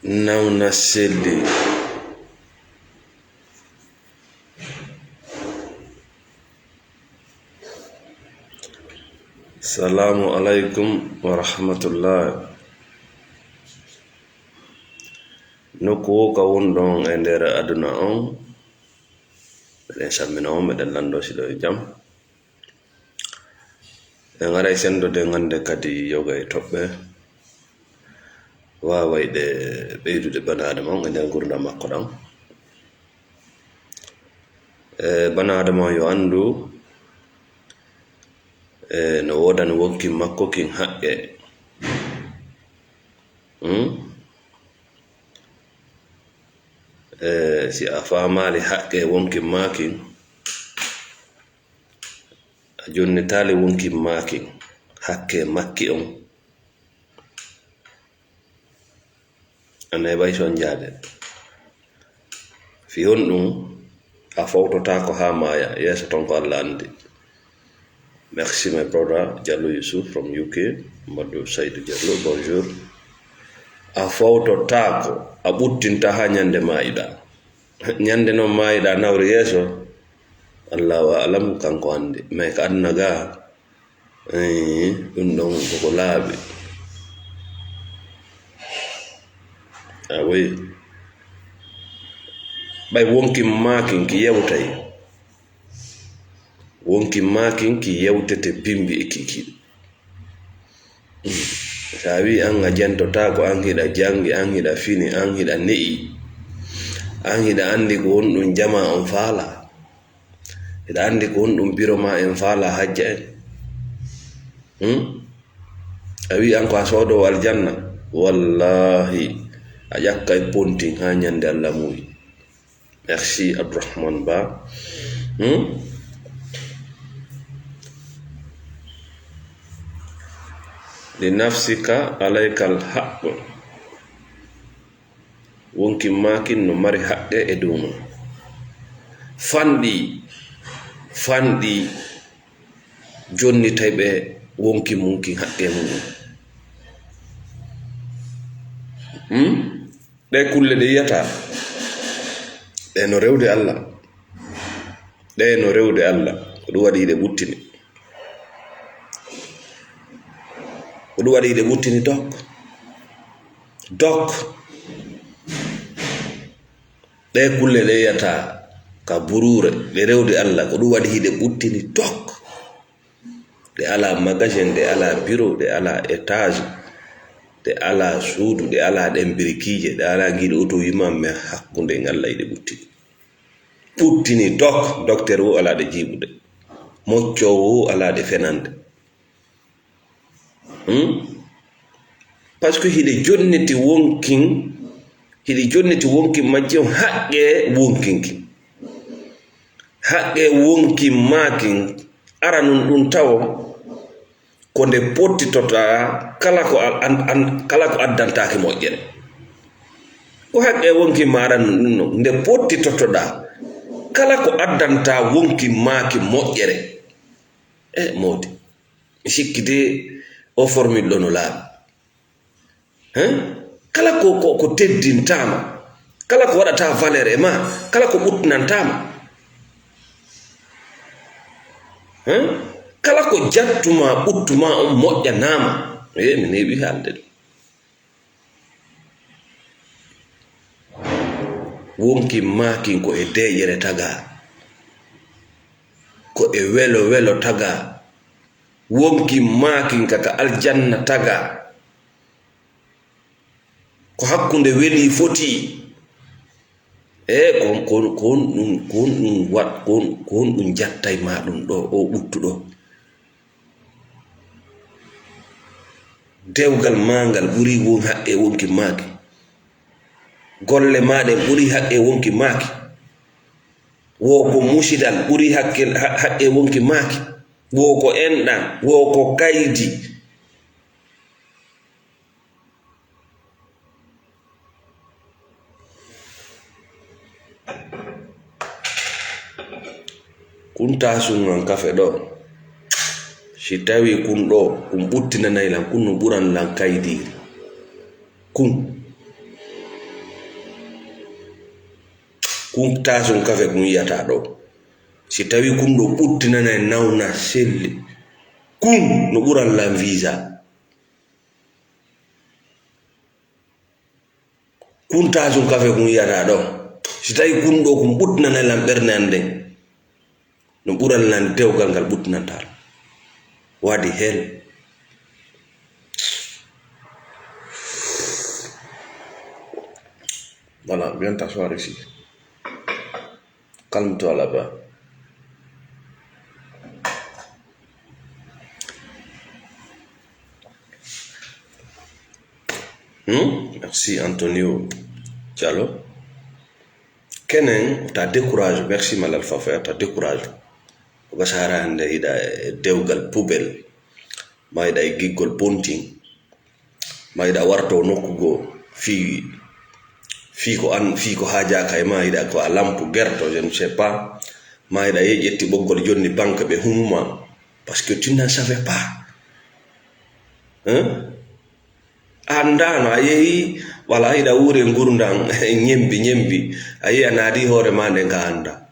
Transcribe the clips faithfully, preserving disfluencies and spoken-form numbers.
Nawna selli. Salaamu aleykum wa rahmatullah. Nokku wo ka wonɗon e nder aduna on, meɗen salmina on, meɗen lanndo si ɗo e jam. En aray senndo de ngannde kadi yoga e toɓɓe waawayɗe ɓeydude bana adama on e nder ngurndan makko ɗan. E, bana adama on yo anndu, e, no woodani wonkin makko kin haqqe. Hmm? E, si a faamaali haqqe wonkin maa kin, a jonnitaali wonkin maa kin haqqe makki on, a neeɓay sonjaade. Fii honɗun a fowtotaako haa maaya yeeso ton ko Alla anndi? Merci, my brother Diallo Yusuf from U K. Madu Saidu Diallo, bonjour. A fowtotaako, a ɓuttintaa haa ɲande maayiɗaa. Ɲande non maayiɗaa nawri yeeso, Allahu a'lam, kanko anndi. Mais ka aduna gaa, ee, ɗun ɗon koko laaɓi. A woyi. Ɓay wonkin maa kin ki yewtay. Wonkin maa kin ki yewtete bimbi e kiikiiɗe. Mm. Si a wi'i an a jantotaako, an hiɗa janngi, an hiɗa fini, an hiɗa ne'i, an hiɗa anndi ko honɗun jamaa on faalaa, hiɗa anndi ko honɗun biro maa en faalaa hajja en. Hmm? A wi'i an ko a soodoowo aljanna, wallaahi a ƴakkay pontin haa ɲande Alla muuyi. Merci, Abdourahmane Ba. Hmm? Li nafsika alaykal haqq. Wonkin maa kin no mari haqqe e dow mun. Fanɗi, fanɗi jonnitay ɓe wonkin mun kin haqqe mun. Hmm? Ɗee kulle ɗe yi'ataa, ɗe no rewde Alla. Ɗe no rewde Alla. Ko ɗun waɗi hiɗe ɓuttini. Ko ɗun waɗi hiɗe ɓuttini dok. Dok. Ɗee kulle ɗe yi'ataa ka buruure, ɗe rewde Alla. Ko ɗun waɗi hiɗe ɓuttini dok. Ɗe alaa magasin, ɗe alaa biro, ɗe alaa étage, ɗe alaa suudu, ɗe alaa ɗen birikiije, ɗe alaa giiɗo oto wi'i maa, mais hakkunde en Alla hiɗe ɓuttini. Ɓuttini dok, docteur wo alaa ɗe jiiɓude, moccoowo wo alaa ɗe fenande. Hmm? Parce que hiɗe jonniti wonkin, hiɗe jonniti wonkin majji on haqqe wonkin kin. Haqqe wonkin maa kin, aranun ɗun tawo ko nde pottitoɗaa kala ko a-, an-, an-, kala ko addantaake moƴƴere. Ko haqqe wonkin maa aranun ɗun non, nde pottitotoɗaa kala ko addantaa wonkin maa kin moƴƴere. E moodi. Mi sikki de o formule ɗo no laaɓi. Hein? Kala ko, ko, ko teddintaama, kala ko waɗata valeur e maa, kala ko ɓuttinantaama. Hein? Kala ko jattuma, ɓuttuma on moƴƴanaama. E, mi neeɓi haalde ɗum. Wonkin maakin ko e deeƴere tagaa, ko e welo welo tagaa. Wonkin maakin ka, ka aljanna tagaa, ko hakkunde welii fotii. E ko, ko, ko honɗum, ko honɗum waɗ-, ko hon-, ko honɗum jattay maa ɗum ɗo, o ɓuttu ɗo? Dewgal maa ngal ɓurii won haqqe wonkin maakin. Golle maa ɗen ɓurii haqqe wonkin maakin. Wo ko musidal ɓurii hakke-, ha-, haqqe wonkin maakin. Wo ko enɗan, wo ko kaydi. Kun taasun an kafe ɗo, si tawii kun ɗo, kun ɓuttinanay lan, kun no ɓuran lan kaydiiri. Kun. Kun taasun kafe kun yiyata ɗo, si tawi kun ɗo ɓuttinanay nawna selli, kun no ɓuran lan visa. Kun taasun kafe kun yiyata ɗo, si tawi kun ɗo kun ɓuttinanay lan ɓernde an nden, no ɓuran lan dewgal ngal ɓuttinanta lan. What the hell? Voilà, bien t'asseoir ici. Calme-toi là-bas. Hmm? Merci Antonio Diallo. Kenen, ta décourage. Merci Malal Fafa, ta décourage. Ko gasara hande iɗa e dewgal poubelle. Ma iɗa e giggol ponting. Ma iɗa warto nokku goo. Fii, fii ko an, fii ko haajaaka e ma, iɗa ko a lampu gerto, je ne sais pas. Ma iɗa ye ƴetti ɓoggol jonni banque ɓe humuma. Parce que tu n'en savais pas. Hein? A anndaano, a yehi, wala iɗa wuure ngurndan, ñembi, ñembi. A yehi a naadi hoore ma nden ka annda.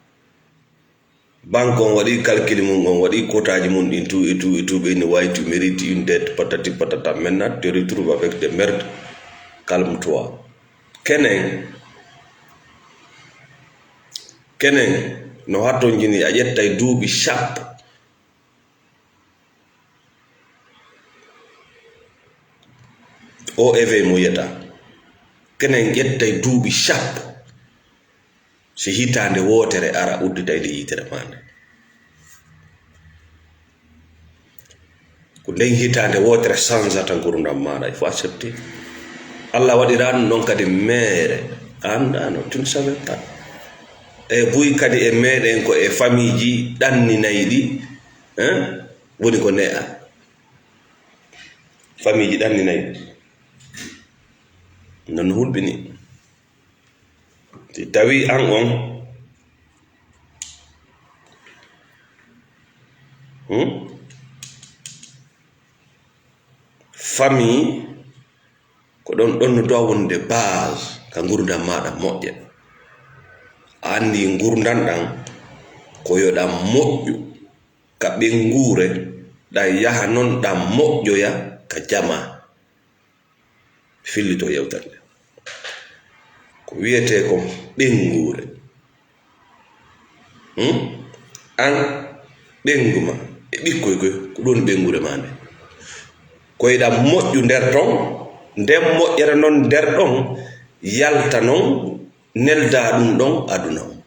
Banque on waɗi calcul mum, on waɗi quotaaji mum ɗin, tout et tout et tout, ɓe ni wayti, tu mérites une dette, patati patata. Maintenant, tu te retrouves avec des merdes. Calme-toi. Kenen, kenen, no hatton jini, a ƴettay duuɓi sappo. O éveil mo yiyata. Kenen ƴettay duuɓi sappo. Si hitaande wootere ara udditay nde yitere maande. Ko nden hitaande wootere sansata ngurdam maaɗa. Il faut accepter. Allah waɗira ɗum ɗon kadi meere. A anndaano, tu ne savais pas. E buy kadi e meɗen ko e famille ji ɗanninayɗi, hein? Woni ko ne'a. Famille ji ɗanni nayi. Non no hulɓini. Si tawi an on, hmm? Famille ko ɗon, ɗon no dowa wonde base ka ngurdam maɗa moƴƴa. A anndi ngurdam ɗam ko yo ɗam moƴƴu ka ɓeynguure, ɗam yaha non ɗam moƴƴoya ka jama. Fillito yewtere nde. Ko wiyetee kon ɓeynguure. Hmm? An ɓeyngu ma e ɓikkoy koy, ko ɗum woni ɓeynguure ma nde. Ko e ɗam moƴƴu nder ton, nden moƴƴere non nder ɗon, yalta non, nelda ɗum ɗon aduna on.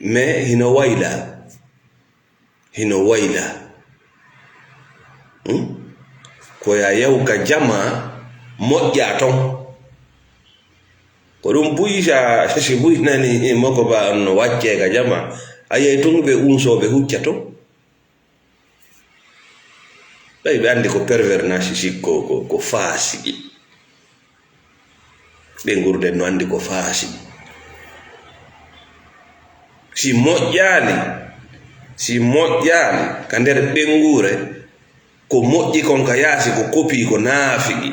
Mais hino wayla, hino wayla. Hmm? Ko ya yaw ka jama moƴƴa ton. Ko ɗum buy sa, si buy nani moko ba on no wacce ka jama. A yey tun ɓe unsooɓe hucca ton. Ɓay ɓe anndi ko pervers narcissique, ko, ko, ko faasiki. Ɓe ngurden no anndi ko faasiki. Si moƴƴaali, si moƴƴaali ka nder ɓeynguure, ko moƴƴi kon ka yaasi, ko kopii, ko naafiki.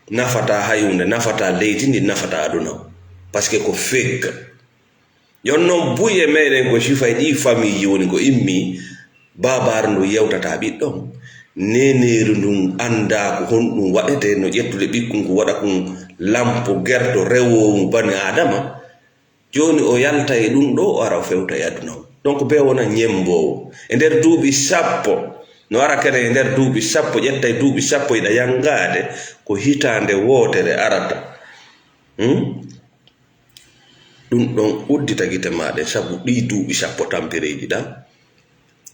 Nafataa hay huunde, nafataa leydi ndi, nafataa aduna o. Parce que ko fake. Jon non buy e meɗen ko sifay ɗi famille ji woni ko immi, baabaaru ndu yewtata ɓiɗɗo on. Neeneeru ndun anndaa ko honɗum waɗetee, no ƴettude ɓikkun kun waɗa kun lampo gerto rewoowu bani Aadama. Jooni o yalta e ɗum ɗo, o ara o fewta e aduna o. Donc bee wona ñemboowo. E nder duuɓi sappo, no ara kene e nder duuɓi sappo, ƴetta e duuɓi sappo iɗa yanngaade, ko hitaande wootere arata. Hmm? Ɗum ɗon uddita gite maaɗa, sabu ɗii duuɓi sappo tampereeji ɗan,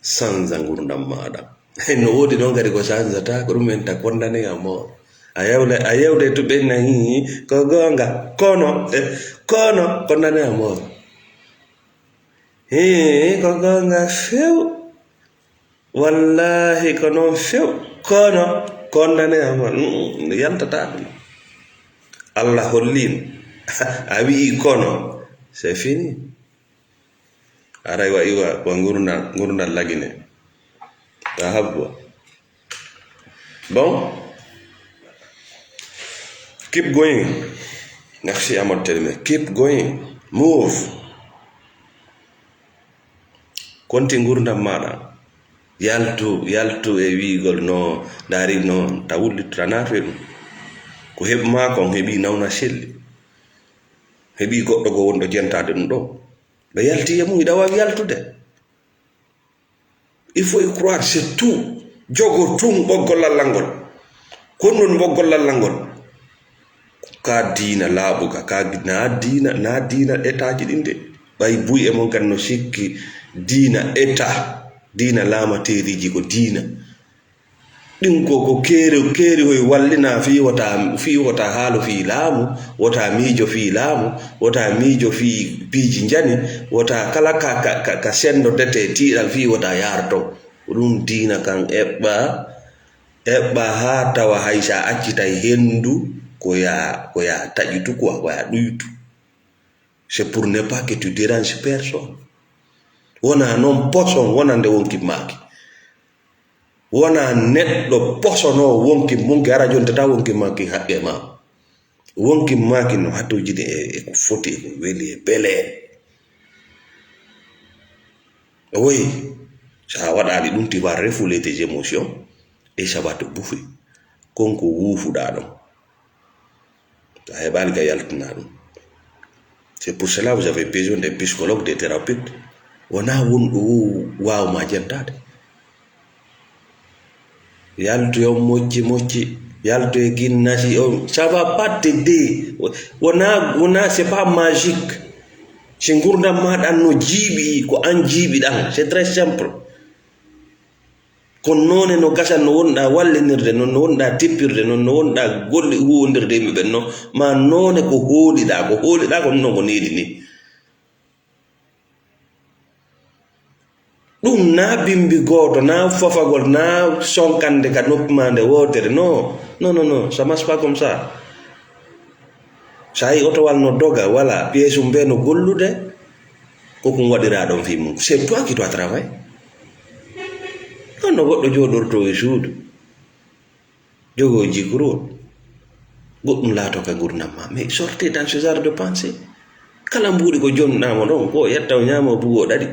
sanza ngurdam maaɗa. No woodi noon kadi ko sansata, ko ɗum en ta condamné à mort. A yewle, a yewle to ɓen na, hii, ko goonga, kono, eh, kono, condamné à mort. Hii, ko goonga few. Wallaahi, ko noon few, kono, condamné à mort. Mm, yaltataa ɗum. Allah holliino. A wi'i kono, c'est fini. Aray wa iwa wa ngurna, ngurna lagine. A habbo. Bon. Keep going. Merci, Amadou Telme. Keep going. Move. Konti ngurndam maaɗa. Yaltu, yaltu e wi'gol no, ndaari no, ta wullitu, ta naafe ɗum. Ko heɓ maa kon, heɓi nawna selli. Heɓi goɗɗo go wonɗo jentaade ɗum ɗo. Ɓe yalti e mum, hiɗa waawi yaltude. Il faut y croire, c'est tout. Jogo tun ɓoggol lallal ngol. Ko ɗum woni ɓoggol lallal ngol. Ka diina laaɓuka, ka gi-, na diina, na diina etaaji ɗin de. Ɓay buy e mon kan no sikki diina eta, diina laamateeriiji ko diina. Ɗin ko, ko keeri, keeri hoy wallina fii wota, fii wota haalo fii laamu, wota miijo fii laamu, wota miijo fii piiji njani, wota kala ka, ka, ka, ka senndo dete tiiɗal fii wota yaar ton. Ko ɗum diina kan eɓɓa, eɓɓa haa tawa hay sa accitay henndu ko ya, ko ya taƴutu quoi, ko ya ɗuytu. C'est pour ne pas que tu déranges personne. Wona noon poson wonande wonki maaki. Wona neɗɗo posono wonki munki ara jontata wonki maaki haqqe ma. Wonki maaki no hatojini e, e ko foti e ko weli e beleere. Oui, sa waɗaali ɗum, tu vas refouler tes émotions et ça va te bouffer. Kon ko wuufuɗaa ɗon. A heɓaali ka yaltina ɗum. C'est pour cela vous avez besoin des psychologues, des thérapeutes. Wona wonɗo o waawa ma jentaade. Yaltu e on mocci mocci, yaltu e ginnasi on, ça va pas t'aider. Wona, wona, c'est pas magique. Si ngurdam ma ɗan no jiiɓi, ko an jiiɓi ɗan. C'est très simple. Kono noone no gasan no wonɗaa wallinirde, non no wonɗaa tippirde, non no wonɗaa golle huwondirde yimɓe ɓen, non ma noone ko hooliɗaa, ko hooliɗaa ko non ko neeli ni. Ɗum na bimbi gooto, na fofagol, na sonkande ka noppi ma nde wootere. Non, non, non, non, ça marche pas comme ça. Sa yi otowal no doga, wala pièce mum be no gollude, ko ɗum waɗiraa ɗon fii mum. C'est toi qui dois travailler. Ɗon no goɗɗo jooɗortoo e suudu, jogoo jikruwol, goɗɗum laatoo ka ngurndan ma. Mais sortez dans ce genre de pensée. Kala mbuuɗi ko jonnuɗaa mo ɗon, ko o ƴetta, o ñaama, o bugo, o ɗaɗi.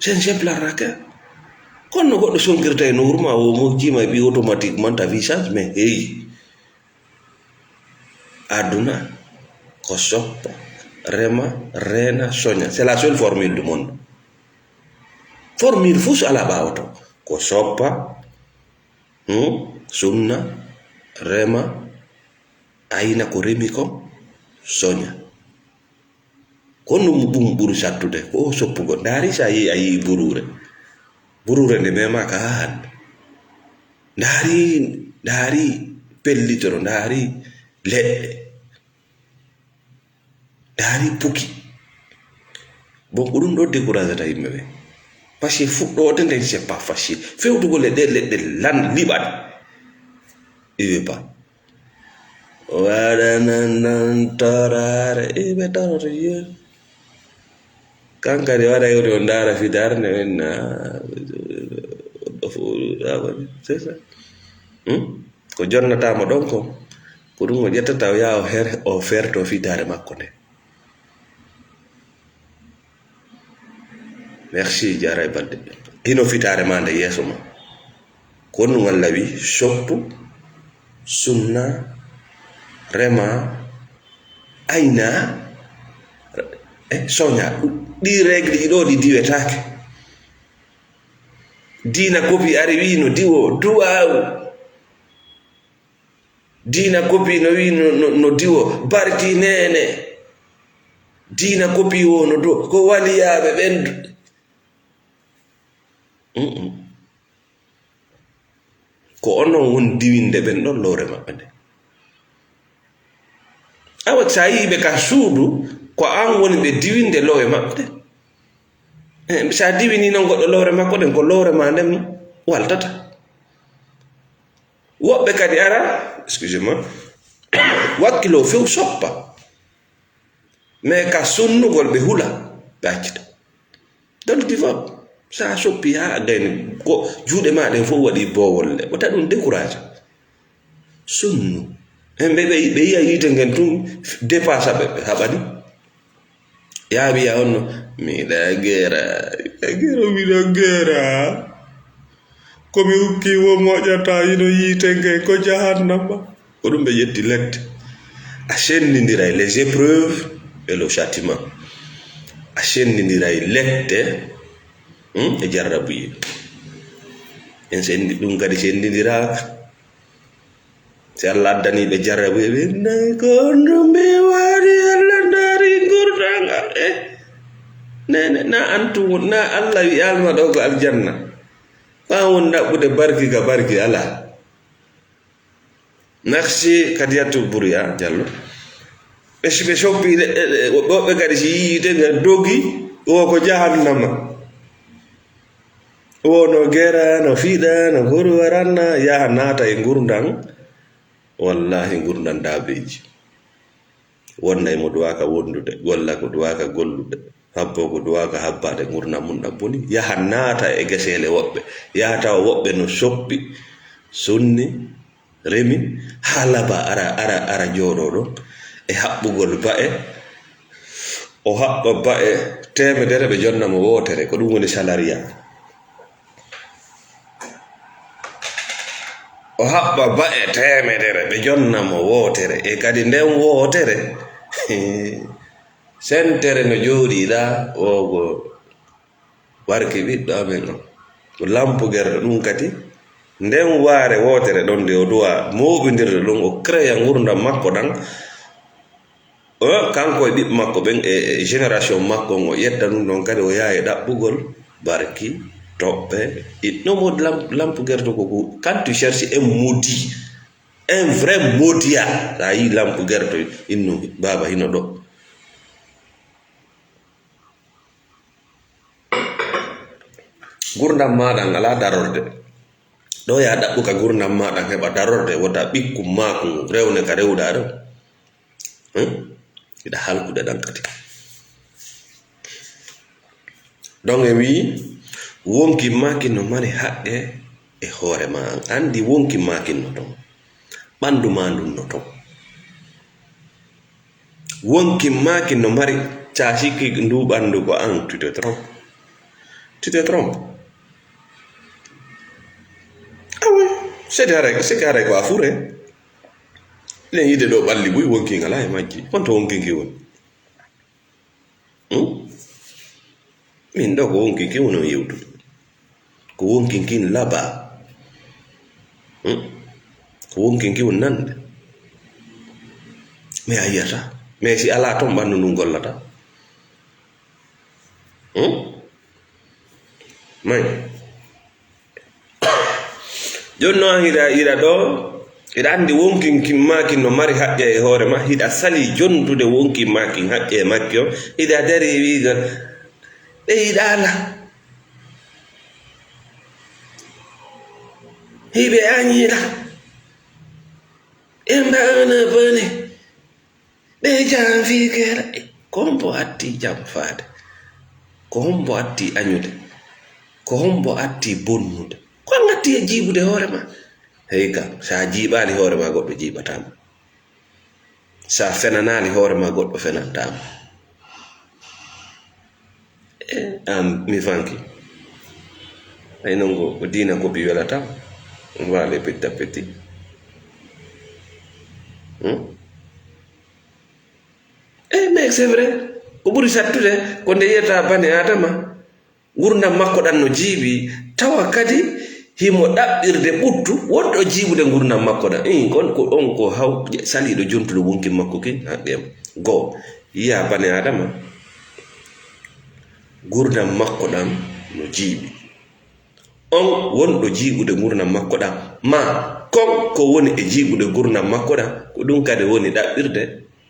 C'est un simple arnaqueur. Kono no goɗɗo sonkirta e nowru ma, o mojjii ma e ɓii automatiquement ta vie change, mais hey. Aduna ko soppa, rema, reena, soña. C'est la seule formule du monde. Formule fuu so alaa ɓaawo to. Ko soppa, hmm, sunna, rema, ayna ko remi kon, soña. Ko ɗum, ɗum ɓuri sattude, ko o soppugol. Ndaari, so a yii, a yii buruure. Buruure nde memaaka haa hannde. Ndaari, ndaari pellitoro, ndaari leɗɗe. Ndaari puki. Bon, ko ɗum ɗo découragata yimɓe ɓe. Parce que fuɗɗoode nden, c'est pas facile. Fewtugol e ɗe leɗɗe lan liɓat. Il veut pas. Waɗanan nan toraare. Eh, ɓe toroto yee. Kan kadi waɗa yewti o ndaara fidaare nde ɓen na. C'est ça. Hmm? Ko jonnataama ɗon ko, ko ɗum o ƴettata o yaha o her-, o ferto fidaare makko nde. Merci, jaaray balɗe. Hino fitaare ma nde yeeso ma. Ko ɗum Allah wi, soppu, sunna, rema, ayna, e soña. Ɗi règle ɗi ɗo ɗi diwetaake. Diina kopi ari wi no diwo, duwaawu. Diina kopi no wi no, no, no diwo, barki neene. Diina kopi wo no diwo, ko waliyaaɓe ɓen. Mm-mm. Ko onon woni diwinde ɓen ɗon lowre maɓɓe nde. Awa, so a yii ɓe ka suudu, ko an woni ɓe diwinde lowre maɓɓe nde. Eh, so a diwini noon goɗɗo lowre makko ɗen, ko lowre ma nden waltata. Woɓɓe kadi ara, excusez-moi, wakkilo few soppa. Mais ka sunnugol ɓe hula, ɓe accita. Don't give up. Sa soppi haa a gayni, ko juuɗe ma ɗen fof waɗi bowolle. Wota ɗum décourage. Sunnu, Ɓe, ɓe, ɓe yiya yiite ngen tun, dépassa ɓe, ɓe haɓani. Yaa wiya on no, miɗa gera, miɗa gera, miɗa gera. Ko mi ukki wo moƴata ino yiite nge ko jahannama. Ko ɗum ɓe ƴetti lette. A sendindiray les épreuves et le châtiment. A sendindiray lette, hmm, e jarrabuye. En sendi-, ɗum kadi sendindiraaka. Si Allah addanii ɓe jarrabuye, ɓe nayi ko honɗum ɓe waɗi Allah ndaari ngurdam am. Eh, ne, ne, na antum, na Allah wi'aali ma ɗo ko aljanna. Ɓaawo won ɗaɓɓude barki ka barki alaa. Merci Kadiatou Bouria Diallo. Ɓe si ɓe soppi, e, e, e, woɓɓe kadi si yiite nga dogi, o ko jahannama. Wono gera, no fiɗa, no hurwaranna, yaha naata e ngurdam. Wallahi, ngurdam daabeeji. Wonday mo duwaaka wondude, golla ko duwaaka gollude, habbo ko duwaaka habbaade, ngurdam mum ɗam boni. Yaha naata e geseele woɓɓe, yaha tawa woɓɓe no soppi, sunni, remi, haa laba ara, ara, ara jooɗoo ɗo e haɓɓugol ba'e. O haɓɓa ba'e teemedere, ɓe jonna mo wootere, ko ɗum woni salariat. O haɓɓa ba'e teemedere, ɓe jonna mo wootere, e kadi nden wootere, sentere no jooɗiɗaa, o ko barki ɓiɗɗo amen on. Ko lampugerɗo ɗum kadi, nden waare wootere ɗon nde o duwa mooɓindirde ɗum, o créa ngurdam makko ɗam. O, kanko e ɓiɓɓe makko ɓen, e, e génération makko on, o ƴetta ɗum ɗon kadi, o yaha e ɗaɓɓugol barki, toɓɓe, i-, non mo lam-, lampugerɗo ko, ko, quand tu cherches un maudit, un vrai maudit, a, sa yi lampugerɗo innu baaba hino ɗo. Gurdam maaɗa alaa darorde. Ɗo ya ɗaɓɓu ka gurdam maaɗa heɓa darorde, wota ɓikkum maaku rewne ka rewɗaa ɗo. Hmm? Hiɗa halkude ɗan kadi. Ɗon e wii, wonki maakin no mari haqqe e hoore ma. An andi wonki maakin no ton. Ɓandu ma ndun no ton. Wonki maakin no mari, sa sikki ndu ɓandu ko an, tu te trompes. Tu te trompes. Ah oui, c'est que haray, c'est que haray ko a fure. Len yide ɗo ɓalli buy wonki ngala e majji. Honto wonkinki woni? Hmm? Min ɗo ko wonkinki woni on yewtude. Ko wonkinkin laba. Hmm? Ko wonkinki woni nande. Mais a yiyata. Mais si alaa ton ɓandu ndun gollata. Hmm? May. Jooni noon hiɗa, hiɗa ɗo, hiɗa anndi wonkin kin maakin no mari haqqe e hoore ma, hiɗa sali jontude wonkin maakin haqqe e makki on, hiɗa dari e wiigal, ɓe yiɗaala. Hiɓe añiiɗa. E mbaana bone. Ɓe janfii geera. Ko hombo atti janfaade? Ko hombo atti añude? Ko hombo atti bonnude? Ko an atti e jiiɓude hoore ma? Hey kam, sa jiiɓaali hoore ma, goɗɗo jiiɓataa ma. Sa fenanaali hoore ma, goɗɗo fenantaa ma. Eh, am, mi fanki. Ay non ko, ko diina ko bi welata. On va aller petit à petit. Hmm? Eh, mais c'est vrai. Ko ɓuri sattude ko nde yiyata bani Adama. Ngurdam makko ɗan no jiiɓi. Tawa kadi himo ɗaɓɓirde ɓuttu wonɗo jiiɓude ngurdam makko ɗan. Ii, kon ko on ko haw-, saliiɗo jontude wonki makko kin haqqe. Goo, yiya bani Adama. Ngurdam makko ɗan no jiiɓi. On wonɗo jiiɓude ngurdam makko ɗan, maa kon ko woni e jiiɓude ngurdam makko ɗan, ko ɗum kadi woni ɗaɓɓirde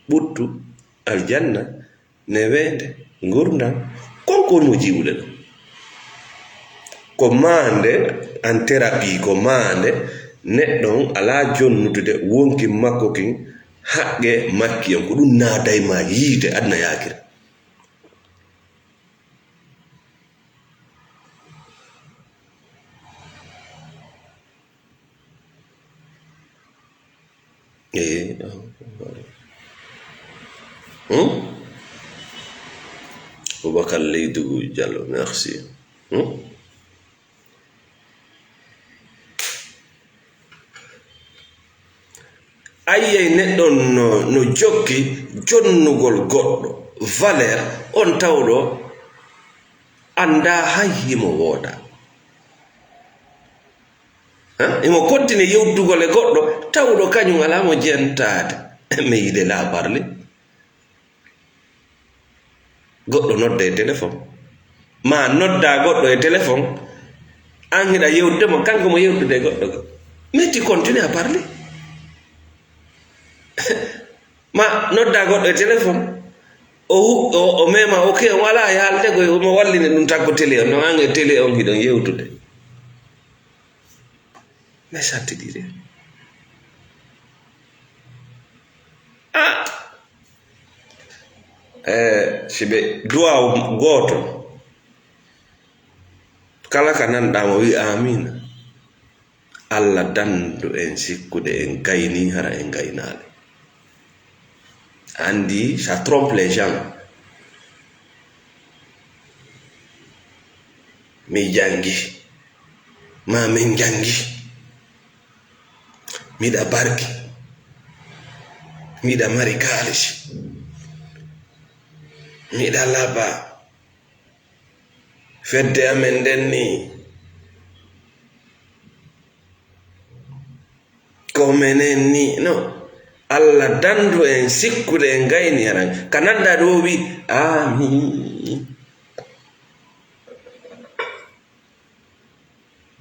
ɓuttu aljanna, neweende, ngurdam, kon ko woni mo jiiɓude ɗon. Ko maande, en thérapie, ko maande, neɗɗo on alaa jonnutude wonki makko kin haqqe makki on, ko ɗum naaday ma yiide aduna yaakira. Eh, hmm? Boubacar Leydougou Diallo, merci. Hmm? Ayyay neɗɗo no, no jokki jonnugol goɗɗo valeur on tawɗo anndaa hay himo wooda. Hein? Himo continue yewtugol e goɗɗo tawɗo kañum alaa mo jentaade. Mais il est là à parler. Goɗɗo nodda e téléphone. Ma nodda goɗɗo e téléphone, an hiɗa yewtude mo, kanko mo yewtude e goɗɗo go. Mais tu continues à parler. Ma nodda goɗɗo e téléphone, o hu-, o, o mema, ok, o alaa e haalde ko, omo wallini ɗum takko télé on, non an e télé on hiɗon yewtude. Mais ça te dirait. Ah! Eh, si ɓe duwaaw gooto, kala ka nanɗaa mo wi amiina. Alla dandu en sikkude en gayni hara en gaynaali. Andi, ça trompe les gens. Mi jangi. Ma min jangi. Miɗa barki. Miɗa mari kaalisi. Miɗa laba. Fedde amen nden ni. Ko menen ni. No. Alla dandu en sikkude en gayni haran. Ka nanda ɗo wi, amin.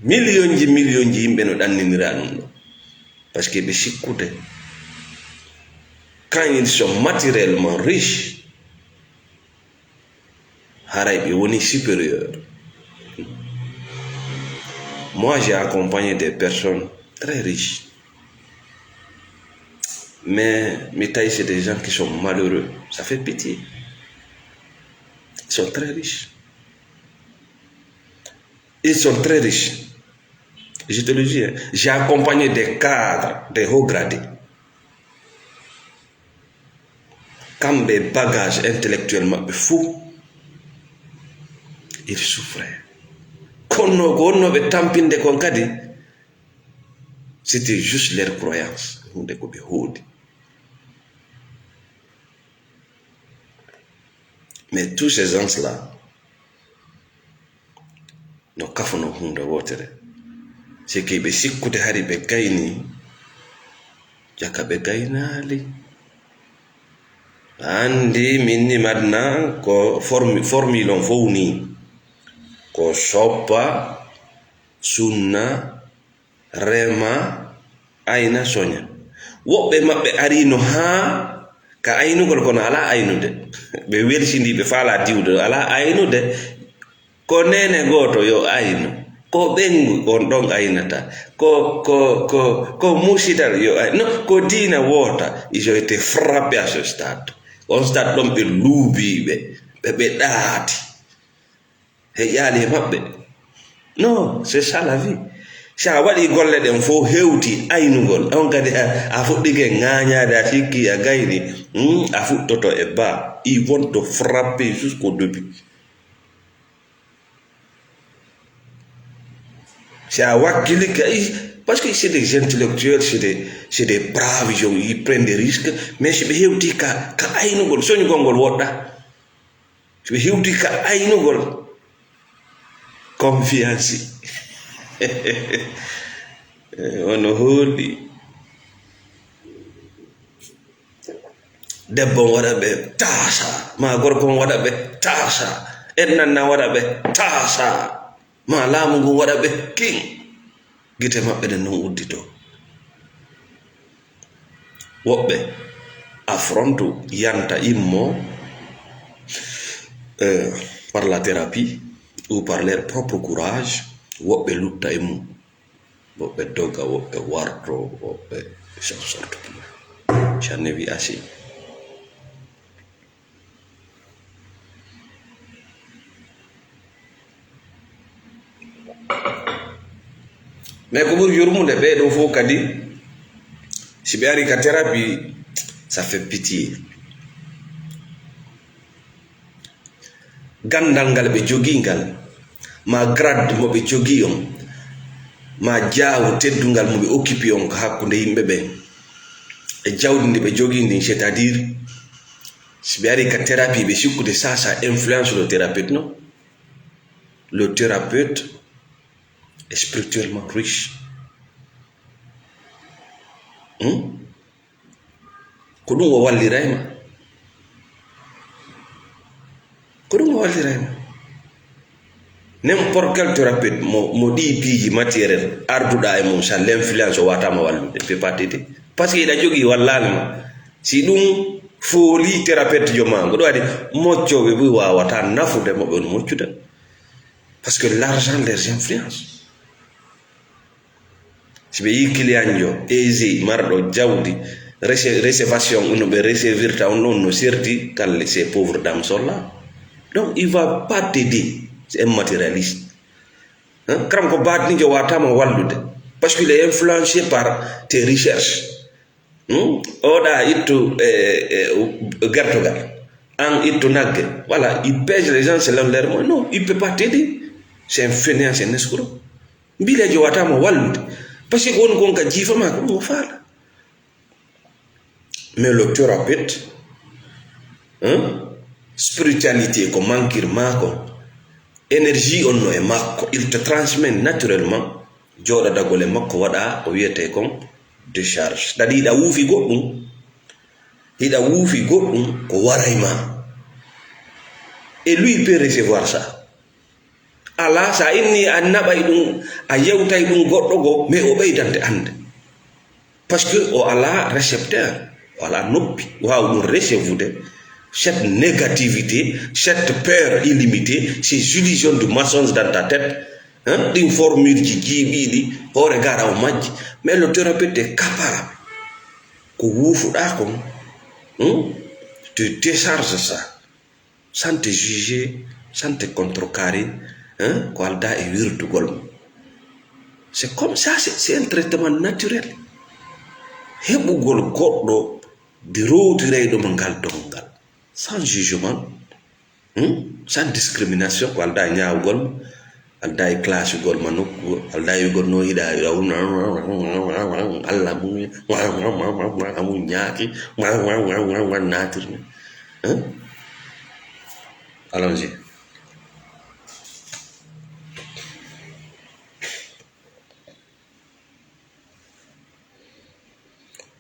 Millionji, millionji yimɓe no ɗanninira ɗum ɗo. Parce que ɓe sikkude. Quand ils sont matériellement riches, haray ɓe woni supérieur. Moi, j'ai accompagné des personnes très riches. Mais, mi tawi, c'est des gens qui sont malheureux. Ça fait pitié. Ils sont très riches. Ils sont très riches. Je te le dis, hein. J'ai accompagné des cadres, des hauts gradés. Kamɓe, bagage intellectuel maɓɓe fou, ils souffraient. Kono ko wonno ɓe tampinde kon kadi, c'était juste leur croyance, hunde ko ɓe hoodi. Mais tous ces gens-là, no kafuno hunde wootere. Siki ɓe sikkude hari ɓe gayni, jaka ɓe gaynaali. Andi min ni madna ko formi-, formule on fow ni. Ko soppa, sunna, rema, ayna, soña. Woɓɓe maɓɓe arino haa ka aynugol kono alaa aynude. Ɓe welsindi, ɓe faalaa diwde, alaa aynude. Ko neene gooto yo aynu. Ko ɓeyngu on ɗon aynata. Ko, ko, ko, ko musidal yo ay-, no, ko diina woota. Ils ont été frappés à ce stade. On stade ɗon ɓe luubii ɓe, ɓe, ɓe ɗaati. Heƴaali e maɓɓe. Non, c'est ça la vie. Si a waɗi golle ɗen fof hewti aynugol, on kadi a, a fuɗɗike ŋaañaade, a sikki, a gayni, hmm, a fuɗɗoto e bas. Ils vont te frapper jusqu'au début. Si a wakkili kay, parce que c'est des intellectuels, c'est des, c'est des braves gens, ils prennent des risques, mais si ɓe hewti ka, ka aynugol, soñugol ngol woɗɗa. Si ɓe hewti ka aynugol, confiance. Eh, ono hooli. Debbo on waɗa ɓe taasa, ma gorko on waɗa ɓe taasa, en nanna waɗa ɓe taasa, ma laamu ngun waɗa ɓe king. Gite maɓɓe ɗen non uddito. Woɓɓe affrontu, yanta, immo, euh, par la thérapie ou par leur propre courage. Woɓɓe lutta e mum. Woɓɓe doga, woɓɓe warto, woɓɓe s'en sortent plus. J'en ai vu assez. Mais ko ɓuri yurmude ɓee ɗoo fof kadi, Si ɓe ari ka thérapie, ça fait pitié. Ganndal ngal ɓe jogii ngal, ma grade mo ɓe jogii on, ma jaawo teddungal mo ɓe occupé on ko hakkunde yimɓe ɓen, e jawdi ndi ɓe jogii ndin, c'est-à-dire, si ɓe ari ka thérapie, ɓe sikkude ça, ça influence le thérapeute, non? Le thérapeute est spirituellement riche. Hmm? Ko ɗum o walliray ma. Ko ɗum o walliray ma. N'importe quel thérapeute mo, mo ɗi piiji matériel arduɗa e mum, ça l'influence, o wata ma wallude, peut pas t'aider. Parce que iɗa jogii wallaali ma. Si ɗum fooli thérapeute jo ma, ko ɗum waɗi moccooɓe buy wawata nafude mo ɓe on moccude. Parce que l'argent les influence. Si ɓe yii clientjo aisé, marɗo jawdi, rece-, réservation, no ɓe recevirta on ɗon no serti, kalle, ces pauvres dames sont là. Donc, il va pas t'aider, c'est un matérialiste. Hein? Karam ko baatnijo watama wallude, parce qu'il est influencé par tes recherches. Hmm? Oɗa ittu, eh, eh, gertogal, an ittu nagge. Voilà, il pèse les gens selon leur moyen. Non, il peut pas t'aider. C'est un fainéant, c'est un escroc. Mbilejo watama wallude. Parce que ko woni kon ka jiifa ma ko ɗum o faala. Mais le thérapeute, hein, spiritualité ko mankir ma kon. Énergie on no e makko, il te transmet naturellement. Jooɗodagol e makko waɗa ko wiyetee kon décharge. C'est-à-dire hiɗa wuufi goɗɗum, hiɗa wuufi goɗɗum ko waray ma. Et lui peut recevoir ça. Alaa, so a inni a naɓay ɗum, a yewtay ɗum goɗɗo goo, mais o ɓeydante annde. Parce que o alaa récepteur, o alaa noppi, waaw ɗum recevude cette négativité, cette peur illimitée, ces illusions du mensonge dans ta tête, hein, ɗin formule ji jiiɓiiɗi, hoore gara o majji. Mais le thérapeute est capable. Ko wuufuɗaa kon, hmm? Tu décharges ça. Sans te juger, sans te contrecarrer, hein, ko aldaa e wirdugol mo. C'est comme ça, c'est, c'est un traitement naturel. Heɓugol goɗɗo de rowtirayɗo mo ngal downgal, sans jugement, hmm, sans discrimination, ko aldaa e ñaawugol mo, aldaa e classugol ma nokku, aldaa e wi'ugol no hiɗa, hiɗa, Allah mum, mum ñaaki, naatirmi. Hein? Allons-y.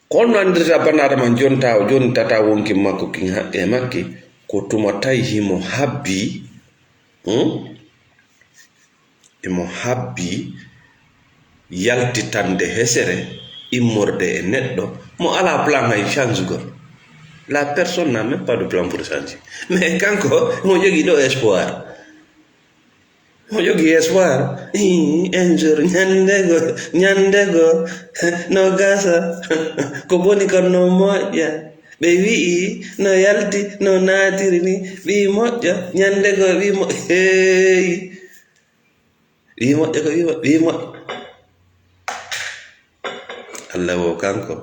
Ko honno anndirta banaaɗo ma jonta, o jontata wonki makko kin haqqe makki, ko tuma tawi himo habbi, hmm? Himo habbi yaltitande hesere, immorde e neɗɗo mo alaa plan hay changugol. La personne n'a même pas de plan pour changer. Mais kanko, mo jogii ɗo espoir. Mo jogii espoir. Ii, un jour, ñande go, ñande go, no gasa. Ko boni kon no moƴƴa. Ɓe wi'i, no yalti, no naatiri ni. Ɓii moƴƴo, ñande go, ɓii mo-, hey. Ɓii moƴƴo ko ɓii mo-, ɓii moƴƴo. Allah wo kanko.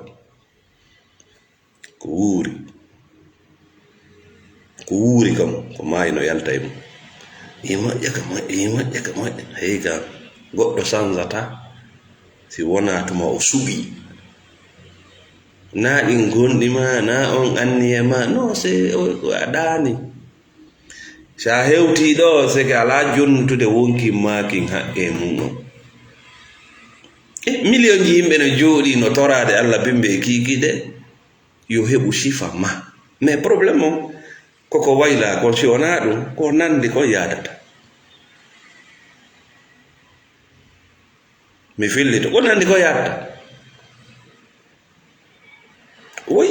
Ko wuuri. Ko wuuri kam, ko maayi no yalta e mum. Ɓii moƴƴo ko moƴƴo, ɓii moƴƴo ko moƴƴo. Hey, ka goɗɗo sanzata si wonaa tuma o suɓii. Naa ɗin gonɗi ma, naa on anniye ma. Non, c'est, o, o a ɗaani. Si a hewtii ɗoo, c'est que alaa jonnutude wonki maakin haqqe mum on. E, miliyonji yimɓe no jooɗii no toraade Allah bimbe e kiikiiɗe, yo heɓu sifa ma. Mais problème on, koko waylaa kon, si wonaa ɗum, ko nanndi kon yaadata. Mi fillito, ko nanndi kon yaadata. Oui.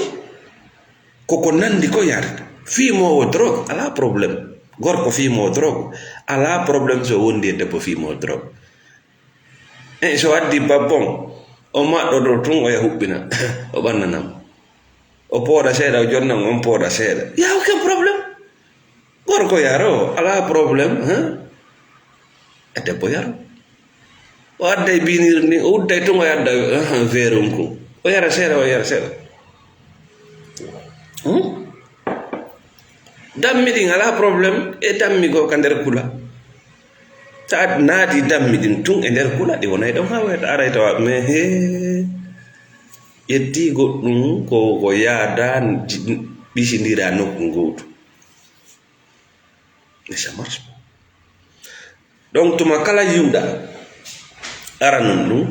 Koko nanndi kon yaadata. Fiimoowo drogue, alaa problème. Gorko fiimoowo drogue, alaa problème so wondi e debbo fiimoowo drogue. E so addi babbon, o maɗɗoto tun, o yaha huɓɓina, o ɓannanam. O pooɗa seeɗa, o jonnam, on pooɗa seeɗa. Y a aucun problème. Gorko yaro, alaa problème, hein? E debbo yaro. O adday biinir ni, o udday tun, o yadda, hein, veerunku. O yara seeɗa, o yara seeɗa. Hmm? Dammi ɗin alaa problème e dammi goo ka nder kula. Ta a naati dammi ɗin tun e nder kula, ɗi wonay ɗon haa wayata aray tawa, mais hee, ƴetti goɗɗum ko, ko yaada ɓisindira nokku gootu. Mais ça marche pas. Donc, tuma kala yiwɗa aranun ɗum,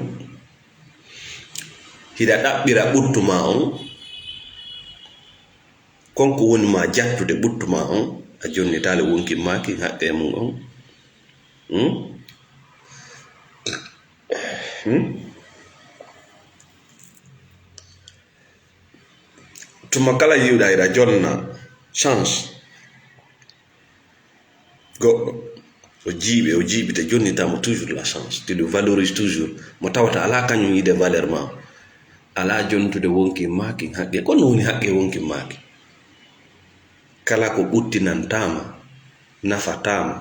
hiɗa ɗaɓɓira ɓuttu ma on, kon ko woni ma jattude ɓuttu ma on, a jonnitaali wonki maaki haqqe mum on. Hmm? Hmm? Tuma kala yiwɗa hiɗa jonna chance. Goɗɗo, o jiiɓe, o jiiɓi, te jonnita mo toujours la chance. Te ɗum valorise toujours. Mo tawata alaa kañum yiide valeur ma. Alaa jontude wonki maaki haqqe. Ko no woni haqqe wonki maaki? Kala ko ɓuttinantaama, nafataa ma,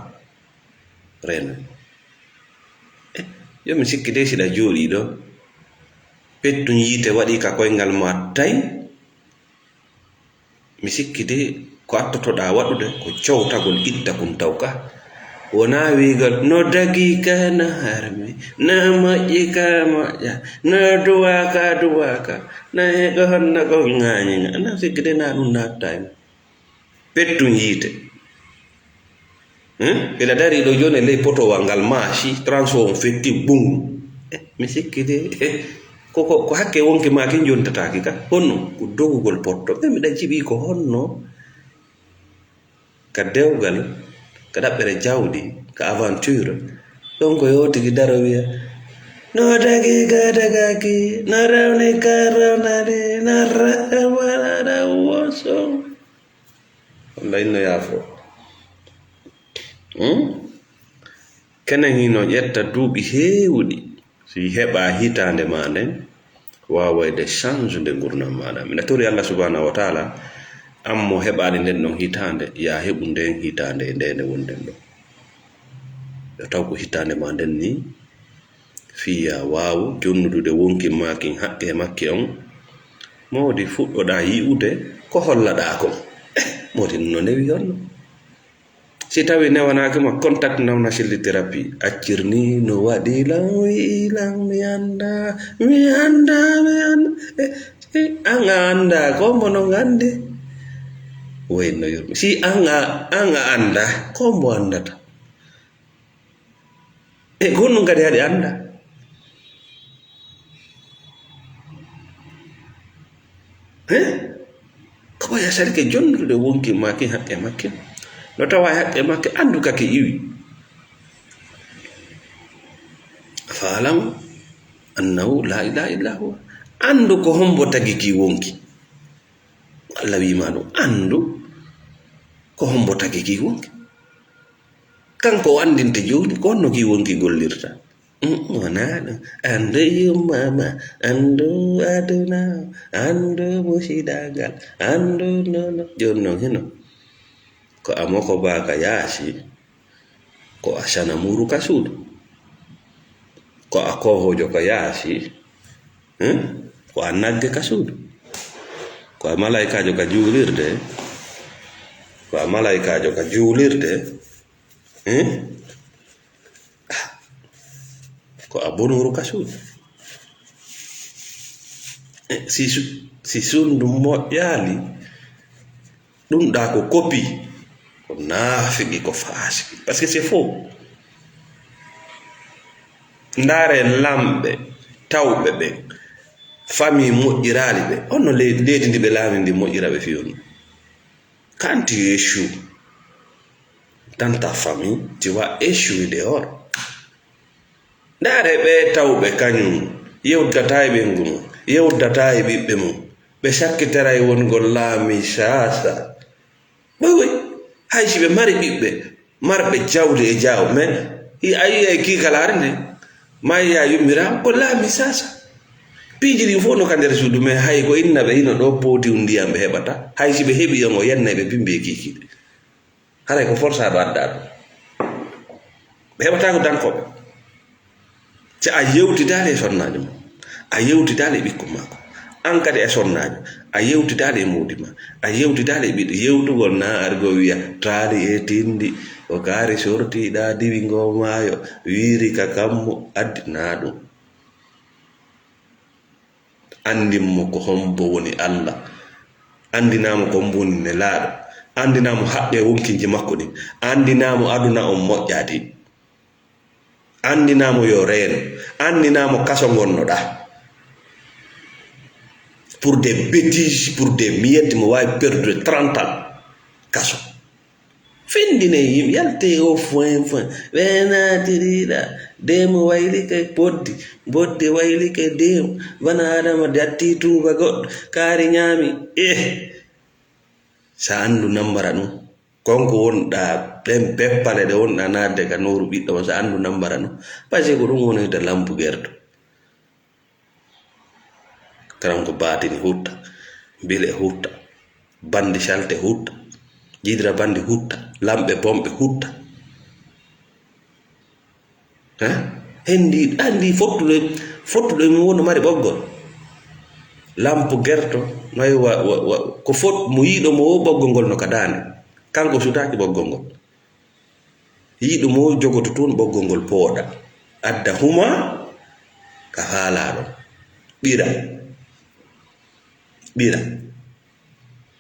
reeno. Eh, yo mi sikki dey siɗa jooɗii ɗo. Pettum yiite waɗi ka koyngal ma tay. Mi sikki de ko attotoɗaa waɗude ko cowtagol itta kun tawka. Wonaa wiigol no dagii ka na harmi, na moƴƴi ka moƴƴa, na duwaa ka duwaa ka, na heɗo honno ko ŋaañi ŋa. Na sikki de na ɗum naattaa e mum. Pettum yiite. Hmm? Ila dari ɗo jooni e ley potowal ngal maasi, transo on fetti, bum. Eh, mi sikki de, eh, ko, ko, ko hakke wonki maaki jontataaki ka. Honno? Ko dogugol potto. Eh, miɗa jiɓi ko honno? Ka dewgal, ka ɗaɓɓere jawdi, ka aventure. Ɗon ko yotigi daro wiya, no dagi ka dagaki, no rawni ka rawnani, no rawana na woso. Wallay no yaafo. Hmm? Kenen hino ƴetta duuɓi heewuɗi, si heɓa hitaande ma nden, waawayde change nde ngurnam maaɗa. Miɗa tori Allah subhanahu wa taala, an mo heɓaali nden ɗon hitaande, ya heɓu nden hitaande e nde nde wonɗen ɗo. Yo taw ko hitaande ma nden ni, fii ya waawu jonnudude wonki maakin haqqe e makke on. Moodi fuɗɗoɗaa yi'ude ko hollaɗaa kon. Eh, moodi no newi honno? Si tawi newanaaki ma, contact Nawna Sylli Thérapie. Accir ni no waɗi lan, wi'i lan, mi annda, mi annda, mi annda. Eh, si an a annda, ko mo non anndi? Woy no yurmi. Si an a, an a annda, ko mo anndata? E ko honɗum kadi haɗi annda? He? Ko ɓay a sarike jonnude wonki maaki haqqe makke. No tawa e haqqe makke, anndu ka ke iwi. Faalam annahu laa ilaaha illaa huwa. Anndu ko hombo tagi ki wonki. Allah wiima ɗum, anndu ko hombo tagi ki wonki. Kanko o anndinte jooni ko honno ki wonki gollirta. Mm, wonaa ɗum. Anndu yumma ma, anndu aduna, anndu musidangal, anndu nono. Jooni noon hino. Ko a moko ba ka yaasi, ko a sana muuru ka suudu. Ko a koohoojo ka yaasi, hmm? Ko a nagge ka suudu. Ko a malaykaajo ka juulirde, ko a malaykaajo ka juulirde, hmm? Ko a bonuru ka suudu. Eh, si su-, si suudu moƴƴaali, ɗum ɗa ko kopi, ko naafiki, ko faasiki. Parce que c'est faux. Ndaare lamɓe, tawɓe ɓen, famille moƴƴiraali ɓe. Honno leydi, leydi ndi ɓe laami ndi moƴƴira ɓe fii honno? Quand tu échoues dans ta famille, tu vas échouer dehors. Ndaare ɓe tawɓe kañum, yewdataa e ɓeyngu mum, yewdataa e ɓiɓɓe mum. Ɓe sakkitaray wongol laami saasa. Ɓay way, hay si ɓe mari ɓiɓɓe, marɓe jawdi e jaaw, mais i-, a yi'ay kiikalaare nde, maayi yaa yummiraama, ko laami saasa. Piiji ɗin fof no ka nder suudu, mais hay ko inna ɓe hino ɗo pooti un ndiyam ɓe heɓata. Hay si ɓe heɓi on, o yennay ɓe bimbi e kiikiiɗe. Haray ko forsa ɗo adda ɗum. Ɓe heɓata ko dankooɓe. Si a yewtidaali e sonnaajo mum, a yewtidaali e ɓikkon maako, An kadi a sonnaajo, a yewtidaali e moodi ma, a yewtidaali e ɓiɗɗo, yewtugol na argo wiya, taali e tindi, o kaari sortiiɗa diwi ngo maayo, wiiri ka kammu, addi na ɗum. Anndin mo ko hombo woni Allah, anndinaa mo ko hombo woni nelaaɗo, anndinaa mo haqqe wonkinji makko ɗin, anndinaa mo aduna on moƴƴaati. Anndinaa mo yo reeno. Anndinaa mo kaso ngonnoɗaa. Pour des bêtises, pour des miettes, mo waawi perdre trente ans kaso. Findinee yimɓe, yaltee o foin foin. Ɓe naatiriɗa. Deemo waylike boddi. Boddi waylike deemo. Bana Adama datti tuuba goɗɗo. Kaari ñaami. Eh! Sa anndu nambara ɗum. Konko wonɗa, ɗen peppale ɗe wonɗa naatde ka nooru ɓiɗɗo ma, so anndu nambara no. Parce que ko ɗum wonirta lampu gerto. Karam ko baatini hutta, bile hutta, bandi salte hutta, jidra bandi hutta, lamɓe bonɓe hutta. Hein? Hendi, andi fottuɗo, fottuɗo e mum wonno mari ɓoggol. Lampu gerto, noy wa, wa, wa, ko fot, mo yiɗo mo wo ɓoggol ngol no ka daande. Kanko sutaaki ɓoggol ngol. Yiɗo mo jogoto toon ɓoggol ngol pooɗa. Adda huma ka faalaɗo. Ɓira. Ɓira.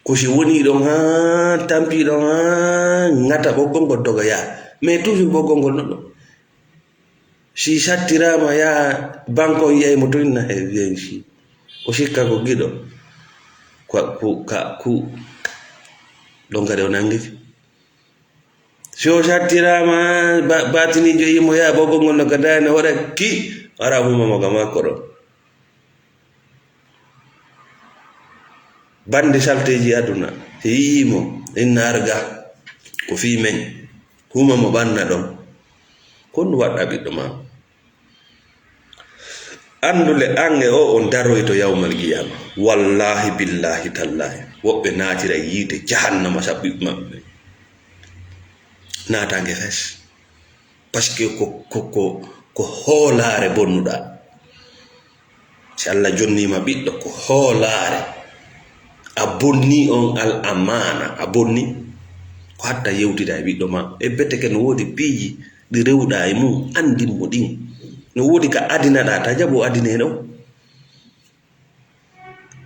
Ko si woni ɗon haa tampi ɗon haa ŋata ɓoggol ngol doga yaha. Mais toujours ɓoggol ngol non ɗon. Si sattiraama yaha banko on yi'ay mo to inna he wiyen si. O sikka ko giɗo. Ko, ko, ka, ku. Ɗon kadi o nangike. Si o sattiraama ba-, baatiniijo yi'imo yaha ɓoggol ngol no ka daande hoɗa ki. Wara huma mo ka makko ɗon. Bannde salteeji aduna, si yi'ii mo, inna arga, ko fii men, huma mo ɓanna ɗon. Ko honɗum waɗɗa ɓiɗɗo ma? Anndu le an e o on daroyto yawmal qiyaama. Wallaahi, billaahi, tallaahi. Woɓɓe naatira yiite jahannama sabu ɓiɓɓe maɓɓe. Naataange fes. Parce que ko, ko, ko, ko hoolaare bonnuɗaa. Si Allah jonniima ɓiɗɗo, ko hoolaare. A bonni on al amaana, a bonni. Ko hatta yewtida e ɓiɗɗo ma. E beteke no woodi piiji ɗi rewɗaa e mum, anndin mo ɗin. No woodi ka adinaɗaa, ta jaɓu adinee ɗon.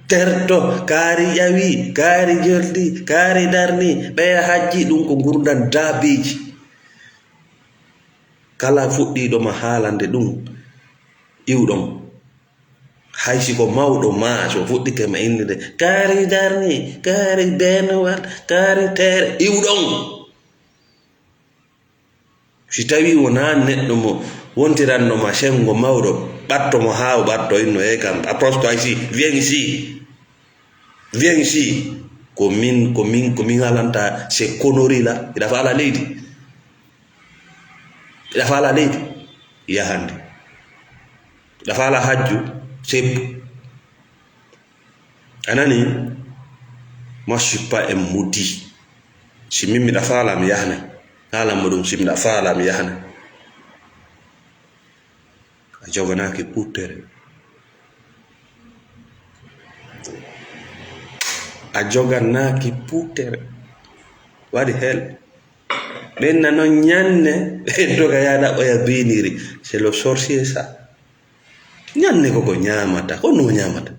Terto, kaari ƴawi, kaari joldi, kaari darni, ɓeya hajji, ɗum ko ngurndan daabiiji. Kala fuɗɗiiɗo ma haalande ɗum, iwɗon. Hay si ko mawɗo ma, so fuɗɗike ma innde, kaari darni, kaari beenowal, kaari teere, iwɗon. Si tawii wonaa neɗɗo mo wontiranno ma senngo mawɗo, ɓatto mo haa o ɓatto, inno, "Eey kam, a posto ay si, viens ici, viens ici." Ko min, ko min, ko min haalanta, c'est connerie là. Hiɗa faala leydi? Hiɗa faala leydi? Yahandi. Hiɗa faala hajju? Seppu. A nani? Moi, je suis pas un maudit. Si min miɗa faala, mi yahanay. Haalan mo ɗum, si miɗa faala, mi yahanay. A joganaaki puttere. A joganaaki puttere. Waɗi hel. Ɓen na non ñanne, ɓe doga yaha ɗaɓɓoya biiniri. C'est le sorcier ça. Ñanne ko ko ñaamata, ko no ñaamata.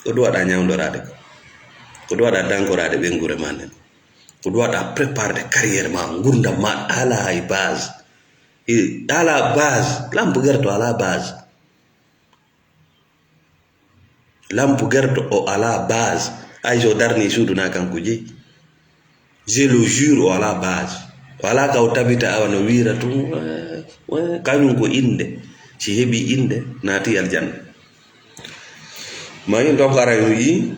Ko ɗum waɗa ñawndoraade ko. Ko ɗum waɗa dankoraade ɓeynguure maa nden. Ko ɗum waɗa préparde carrière maa, ngurndam maa, alaa hay base. E, alaa base. Lampu gerto alaa base. Lampu gerto o alaa base. Hay so darni suudu na kanko jeyi. Je le jure, o alaa base. O alaa ka o tabita awa no wiira tun, eh, eh, kañum ko innde. Si heɓi innde, naati aljanna. Ma in donc ara en wi'i,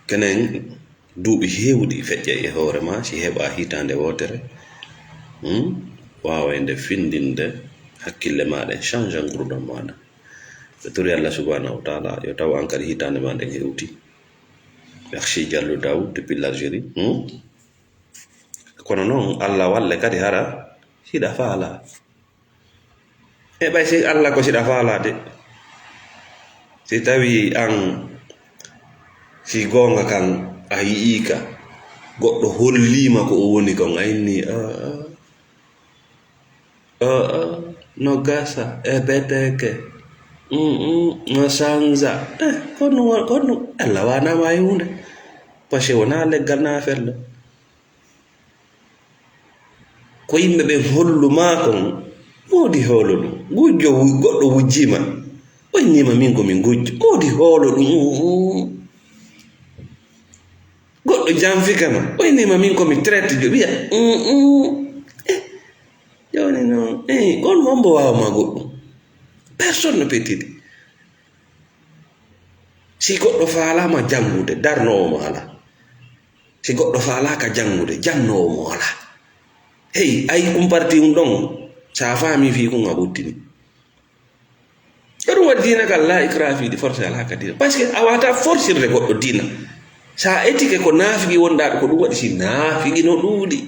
kenen duuɓi heewuɗi feƴƴa e hoore ma, si heɓa hitaande wootere, hmm, waawayde findinde hakkille maaɗa, change ngurdam maaɗa. Ɓe tori Allah subhanahu wa ta'ala, yo taw an kadi hitaande ma nden hewti. Merci Diallo Daw depuis l'Algérie. Hmm? Kono noon, Allah walle kadi hara hiɗa faala. E ɓay si Allah ko siɗa faalaade. Si tawi an, si goonga kan a yi'ii ka, goɗɗo holliima ko o woni kon, a inni, "Ah, ah, ah, ah, no gasa, e beteke, mm, mm, no sanza." Eh, kono wa-, kono Allah waanaama e huunde. Parce que wonaa leggal naa fello. Ko yimɓe ɓen hollu maa kon, moodi hoolo ɗum. Gujjo wu-, goɗɗo wujjii ma, o inni ma, "Min ko min gujjo." Moodi hoolo ɗum. Goɗɗo janfike ma, o inni ma, "Min ko mi traite jo." Wiya, "Mm, mm." Eh, jooni noon, eh, on hombo waawa ma goɗɗum? Personne ne peut t'aider. Si goɗɗo faalaama janngude, darnoowo mo alaa. Si goɗɗo faalaaka janngude, jannoowo mo alaa. Hey, ay, ɗum parti ɗum ɗon, so a faami fii kun a ɓottini. Ko ɗum waɗi diina kan, laa ikraha fii diin, forcé alaa ka diina. Parce que a waawataa forsirde goɗɗo diina. So a etike ko naafigi wonɗaa ɗo, ko ɗum waɗi si naafigi no ɗuuɗi.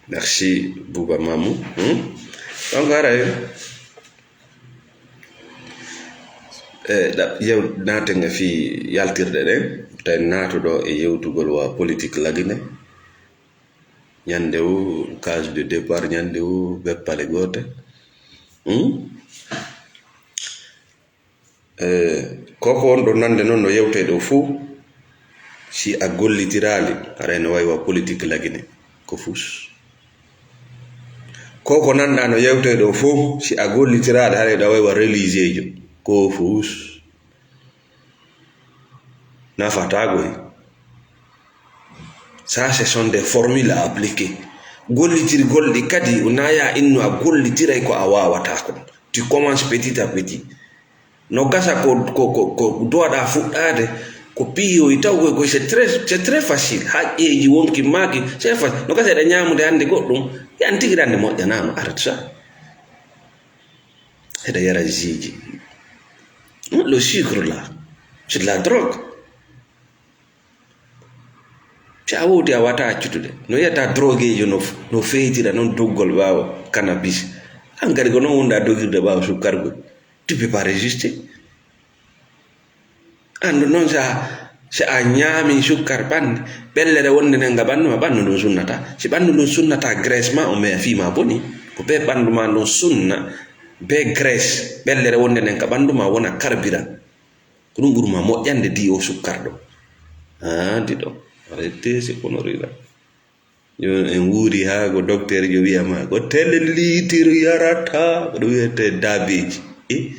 Merci, Bouba Mamou. Hmm? Donc, haray, eh, ɗa-, yew-, naaten e fii yaltirɗe ɗen, tawi naatuɗo e yewtugol wa politique lagine. Ñande o, case de départ, ñande o, beppale goote. Hmm? Eh, ko ko wonɗo nande noon no yewtee ɗo fuu, si a gollitiraali, haray no wayi wa politique lagine, ko fuus. Ko ko nanɗaa no yewtee ɗo fuu, si a gollitiraali, haray no wayi wa religiejo, ko fuus. Nafataa goy. Ça, ce sont des formules à appliquer. Gollitirgol ɗi kadi, wonaa ya innu a gollitiray ko a waawataa kon. Tu commences petit à petit. No gasa ko, ko, ko, ko duwaɗaa fuɗɗaade, ko piiyoyi taw koy, koy, c'est très, c'est très facile. Haqqeeji wonki maaki, c'est facile. No gasa eɗa ñaamude hannde goɗɗum, yan tigi hannde moƴƴanaama, arrête ça. Eɗa yara jus ji. Hmm, le sucre là, c'est de la drogue. Si a wowti a wata accutude. No yiyata droguejo no, no feytira noon doggol ɓaawo cannabis. An kadi ko noon wonɗa dogirde ɓaawo sukkargol. Tu peux pas résister. Anndu noon, si a, si a ñaami sukkar ɓannde, ɓellere wonde nden ka ɓanndu ma, ɓanndu ndun sunnata. Si ɓanndu ndun sunnata, graisse ma on, mais fii ma boni. Ko bee ɓanndu ma ndun sunna, bee graisse, ɓellere wonde nden ka ɓanndu ma wona carburant. Ko ɗum ɓuri ma moƴƴande di o sukkar ɗo. Haa, di ɗo. Arrêtez ces conneries là. Yo, en wuuri haa ko docteur jo wiya ma, ko tele litre yarata, ko ɗum wiyete daabeeji. E?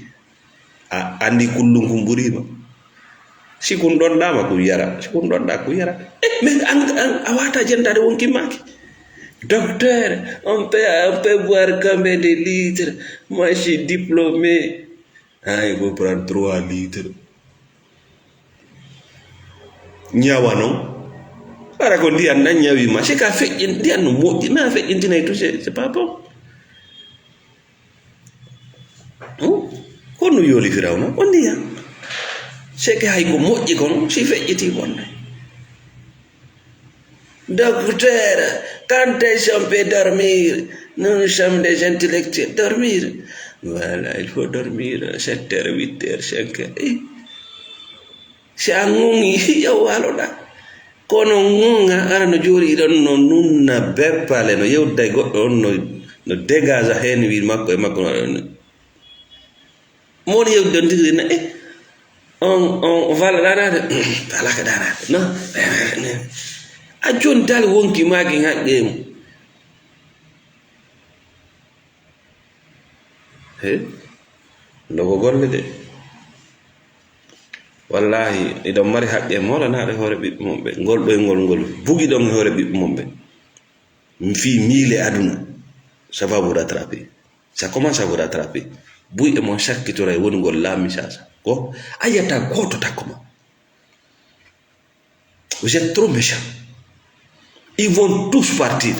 A anndi kullum kum ɓuri ma. Si kun ɗon ɗaama kun yara, si kun ɗon ɗa kun yara. E, mais an, an, a wata jentaade wonki maaki. Docteur, on peut, on peut boire combien de litres? Moi, je suis diplômé. Hein, il faut prendre trois litres. Ñawa non. Ara ko ndiyan nan ñawi ma. C'est ka feƴƴin, ndiyan no moƴƴi, na feƴƴintinay tout, c'est, c'est pas bon. Hmm? Ko no yooli Firawna, o ndiyan. C'est que hay ko moƴƴi kon, si feƴƴiti bonne. Docteur, quand est-ce qu'on peut dormir? Nous, nous sommes des intellectuels. Dormir? Voilà, il faut dormir sept heures, huit heures, cinq heures. Eh, si a ŋuŋi, yaw waloɗa. Kono ŋuŋa, ara no jooɗi ɗon, no nunna beppale, no yewta e goɗɗo on, no, no dégage heen wi makko e makko, no, no. Mo woni yewtude on tigi, na, eh, on, on, o fala ɗanaade? Fala ka ɗanaade, no? A joni dal wonki maaki ŋaƴƴe mum. He? Ndogo golle de. Wallahi, iɗon mari haqqe moolanaaɗo e hoore ɓiɓɓe mum ɓe. Ngol ɗoyngol ngol bugi ɗon e hoore ɓiɓɓe mum ɓe. Fii miile aduna, ça va vous rattraper. Ça commence à vous rattraper. Buy e mon sakkitoray woni ngol laami sasa. Ko a yiyata gooto takko ma. Vous êtes trop méchants. Ils vont tous partir.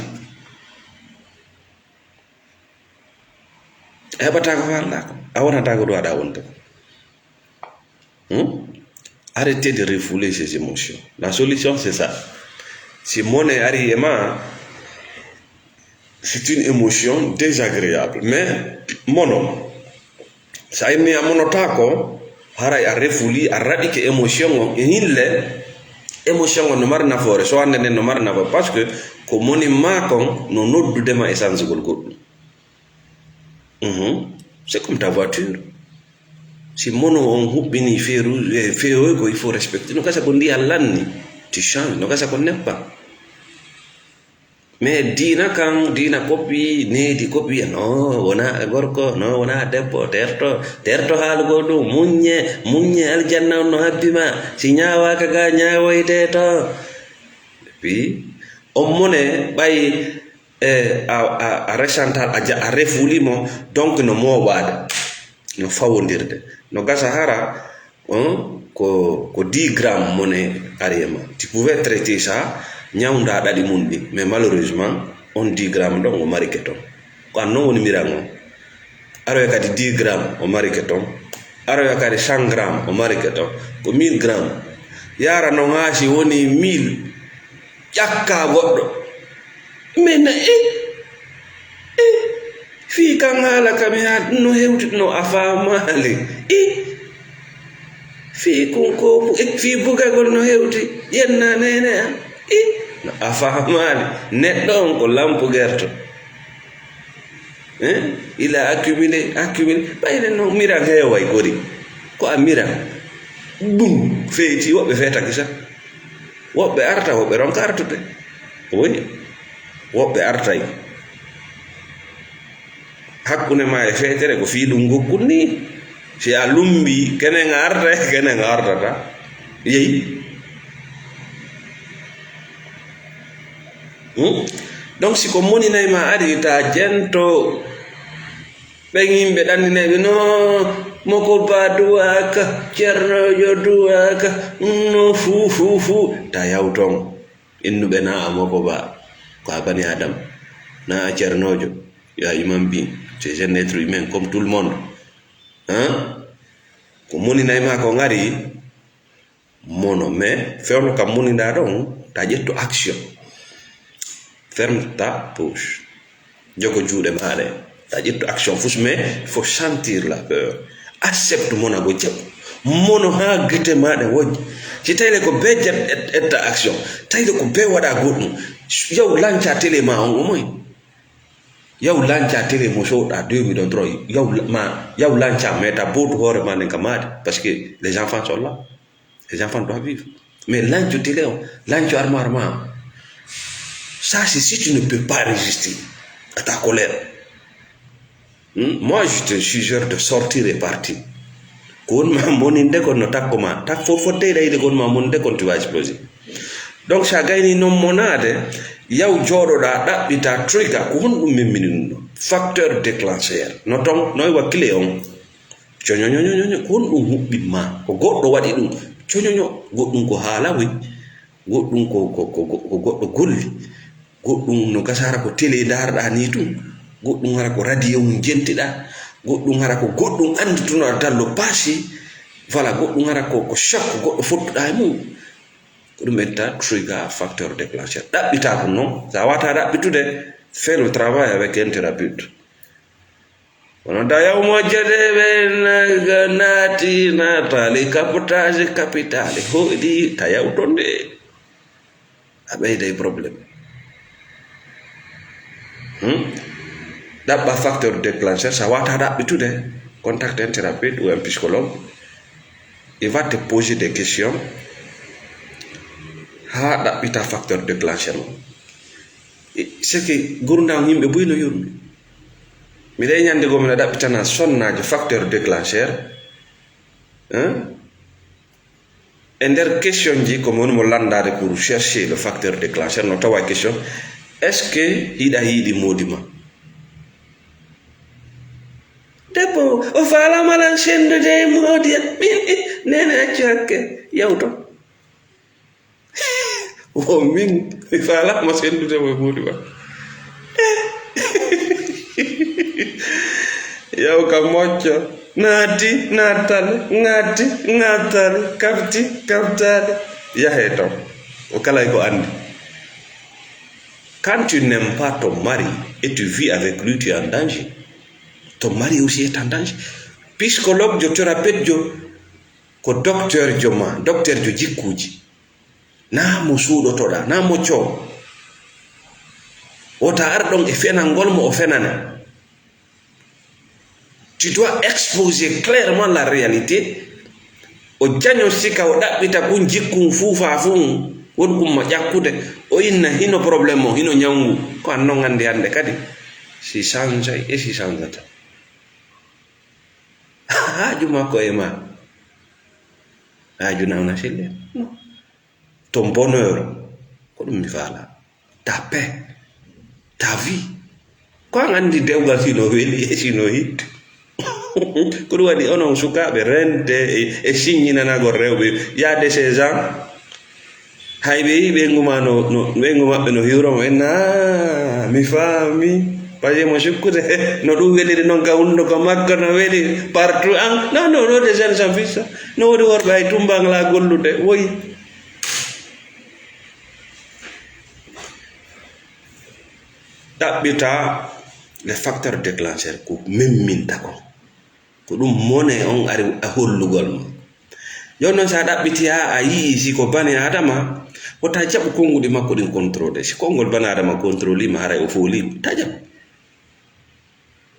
A heɓata ko faalɗa ko. A wonata ko ɗo aɗa wonde. Hmm? Arrêtez de refouler ces émotions. La solution, c'est ça. Si mone ari e ma, C'est une émotion désagréable. Mais mono, sa inni a monotaako, haray a refuli, a raɗike émotion on. E hille, émotion on no mari nafoore, so hannde nden no mari nafa, parce que ko moni maa kon no noddude ma e sansugol goɗɗum. Mhm. C'est comme ta voiture. Si mono on huɓɓini feu rouge, eh, feu ko il faut respecter. No gasa ko ndiyan lanni, tu change. No gasa ko neppa. Mais diina kan, diina koppi, needi koppi, no wona gorko, no wona debbo, terto, terto haalugol ɗum, muññe, muññe, aljanna on no habbi ma. Si ñaawaaka ga, ñaawoyte to. Puis, on mone ɓay, eh, a, a, a resantal, a ja-, a refuli mo, donc no mooɓaade, no fawondirde. No gasa hara, hein, ko, ko dix grammes mone ari e ma. Tu pouvais traiter ça, ñawnda ɗaɗi mum ɗin. Mais malheureusement, on dix grammes ɗon o marike ton. Ko an non woni miran on. Aroya kadi dix grammes o marike ton. Aroya kadi cent grammes o marike ton. Ko mille grammes. Yara non haa si woni mille, ƴakka goɗɗo. Mais na, eh, eh, fii kan haala kam yaa no hewti, no a faamaali. Eh, fii kun ko, eh, fii bugagol no hewti, yenna neene am. Eh, no a faamaali. Neɗɗo on ko lampu gerto. Eh, il a accumulé, accumulé. Ɓayde no miran heeway gori. Ko a miran. Ɗum feyti, woɓɓe feetaki sa. Woɓɓe arta, woɓɓe ronka artude. Oui. Woɓɓe artay. Hakkunde ma e feetere ko fii ɗum gokkun ni. Si a lumbi, kenen arta, kenen artata. Yeyi. Hmm? Donc, si ko moninay ma ari, ta jento. Ɓen yimɓe ɗanninayɓe, no, moko ba duwaaka, Ceernojo duwaaka, no, fu, fu, fu. Ta yaw ton. Innuɓe na a moko ba, ko a bani Adam. Na a Ceernojo, yo a humain being. C'est un être humain comme tout le monde. Hein? Ko moninay ma ko ngari, mono, mais fewndo kam moninɗaa ɗon, ta ƴettu action. Ferme ta poche. Jogo juuɗe maaɗe. Ta ƴettu action fus, mais il faut sentir la peur. Accepte mono go jaɓu. Mono haa gite maaɗe wojja. Si tawi ko be jet et, et ta action. Tawi ko be waɗa goɗɗum. Yaw lanca télé ma on o moy. Yaw lanca télé mo soɗa deux millions trois. Yaw la-, ma, yaw lanca meta botu hoore ma nden ka maadi. Parce que les enfants sont là. Les enfants doivent vivre. Mais lanco télé o, lanco armoire ma. Ça, c'est si tu ne peux pas résister à ta colère. Hmm? Moi, je te suggère de sortir et partir. Ko won ma moninde kon no takko ma. Tak fo fotte ɗayde kon ma moninde kon tu vas exploser. Donc, sa gayni non monade, yaw jooɗoɗa, ɗaɓɓita trigger, ko honɗum min minin ɗum ɗo? Facteur déclencheur. No ton, no e wakkile on. Coñoñoñoño, ko honɗum huɓɓin ma? Ko goɗɗo waɗi ɗum. Coñoño, goɗɗum ko haala wi, goɗɗum ko, ko, ko, ko, ko goɗɗo golli, goɗɗum no gasa hara ko télé ndaarɗa ni tun, goɗɗum hara ko radio mum jentiɗa, goɗɗum hara ko goɗɗum anndi tun a dallo paasi, voilà, goɗɗum hara ko, ko choc goɗɗo fottuɗa e mum. Ko ɗum enta trigger facteur déclencheur. Ɗaɓɓita ɗum non, sa wata ɗaɓɓitude, fais le travail avec un thérapeute. Kono tayaw moƴƴeɗe ɓe na-, naati naataali kaptaasi kapitaali hoɗi tayaw ton de. A ɓeyday problème. Hmm? Ɗaɓɓa facteur déclencheur, sa wata ɗaɓɓitude, contacte un thérapeute ou un psychologue. Il va te poser des questions. Ha ɗaɓɓita facteur déclencheur mo. E, c'est que gurdam yimɓe buy no yurmi. Miɗa e ñande goo miɗa ɗaɓɓitana sonnaajo facteur déclencheur. Hein? E nder question ji, ko woni mo landaade pour chercher le facteur déclencheur, no tawa question, est-ce que hiɗa yiɗi moodi ma? Debbo o, o faalaama lan senndude e moodi am. Min, eh, neene accu hakke, yawto. O min, mi faalaama senndude mo e moodi ma. Yaw ka mocco. Naati, naatale, ŋaati, ŋaatale, kafti, kaftaale. Yahee ton. O kala e ko anndi. Quand tu n'aimes pas ton mari et tu vis avec lui, tu es en danger. Ton mari aussi est en danger. Psychologue jo, thérapeute jo, ko docteur jo ma, docteur jo jikkuuji. Na mo suuɗotoɗa, na mo coo. Wota ar ɗon e fenangol mo o fenane. Tu dois exposer clairement la réalité. O jaño sika o ɗaɓɓita kun jikkun fuu faa fuu won kun ma ƴakkude. O inna hino problème o, hino ñawngu. Ko an non anndi hannde kadi si change e si change ta. Haaju makko e ma. Haaju nawna sille. Non. Ton bonheur, ko ɗum mi faala. Ta paix, ta vie. Ko an anndi dewgal sino weli e sino hitti. Ko ɗum waɗi onon sukaaɓe rente e, e siññinanagol rewɓe. Y a de ces gens, hay ɓe yii ɓeyngu ma no, no, ɓeyngu maɓɓe no hiwro mo, en, "Ah, mi faami." Parce que mo sukkude, no ɗum weliri noon ka hunduko makko, no weli partout. An, non, non, non, des jeunes gens fissa. No woodi worɓe hay tumba ngalaa gollude, woyi. Ɗaɓɓita les facteurs déclencheurs ko memminta kon. Ko ɗum mone on ari a hollugol ma. Jooni noon, so a ɗaɓɓiti haa a yii si ko bani Adama, wota jaɓu konnguɗi makko ɗin contrôlé. Si konngol bani Adama contrôlé ma, haray o fooliima. Ta jaɓu.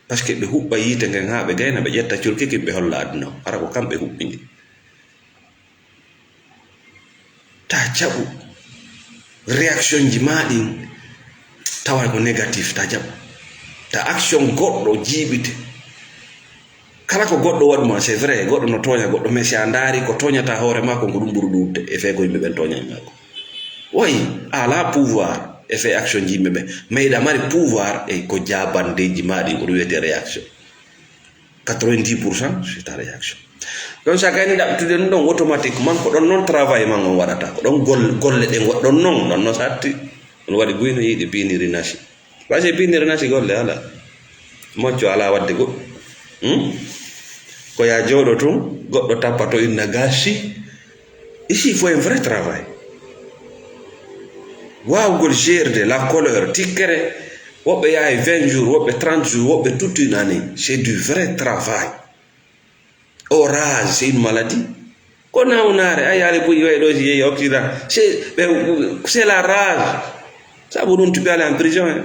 Parce que ɓe huɓɓa yiite ngen haa ɓe gayna, ɓe ƴetta curki kin, ɓe holla aduna o. Hara ko kamɓe huɓɓi ndi. Ta jaɓu réaction ji ma ɗin tawa ko négatif, ta jaɓu. Ta action goɗɗo jiiɓite. Kala ko goɗɗo waɗu ma, c'est vrai, goɗɗo no tooña goɗɗo, mais si a ndaari ko tooñata hoore ma kon, ko ɗum ɓuri ɗuuɗde e fee ko yimɓe ɓen tooñani ma kon. Woy, a alaa pouvoir e fee action ji yimɓe ɓen, mais hiɗa mari pouvoir e ko jaabandeeji ma ɗin, ko ɗum wiyetee réaction. Quatre-vingt-dix pour cent, c'est ta réaction. Donc, so a gayni ɗaɓɓitude ɗum ɗon, automatiquement, ko ɗon noon travail man on waɗata. Ko ɗon gol-, golle ɗen waɗ-, ɗon noon, ɗon noon satti. On waɗi buy no yiɗi biniri nasi. Parce que biniri nasi golle alaa. Mocco alaa waɗde goɗɗum. Hmm? Ko yaa jooɗo tun, goɗɗo tappa to inna gasi. Ici, il faut un vrai travail. Waawgol gérer la colère, tikkere, woɓɓe yahay vingt jours, woɓɓe trente jours, woɓɓe toute une année. C'est du vrai travail. O rage, c'est une maladie. Ko nawnaare, a yaali buy way ɗo si yehi Occident. C'est, ɓe, c'est la rage. Sabu ɗum tu peux aller en prison, hein.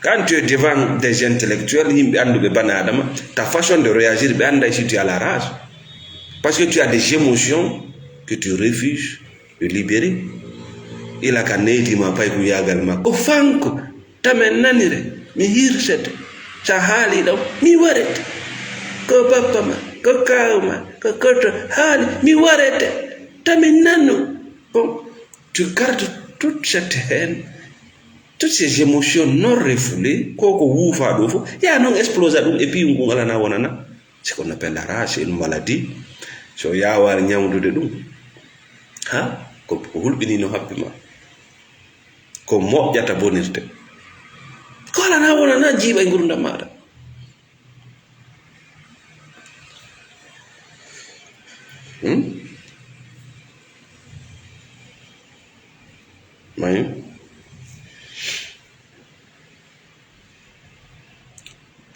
Quand tu es devant des intellectuels, yimɓe annduɓe bana Adama, ta façon de réagir, ɓe annday si tu as la rage. Parce que tu as des émotions que tu refuses de libérer. Ila ka needi ma pay ko yaagal makko. O fanko, tamen nanire, mi hirsete. Sa haali ɗo, mi warete. Ko bappa ma, ko kaaw ma, ko koto haali, mi warete. Tamen nanu. Bon, tu gardes toute cette haine, toutes ces émotions non refoulées, ko ko wuufa ɗo fof, ya non explosa ɗum, et puis ngun alana wonana. C'est qu'on appelle la rage, c'est une maladie. So yaawaani ñawndude ɗum, ha, ko, ko hulɓinii no haɓɓi ma. Ko moƴƴata bonirte. Ko alana wonana jiiɓa e ngurdam maaɗa. Hmm? Mayi?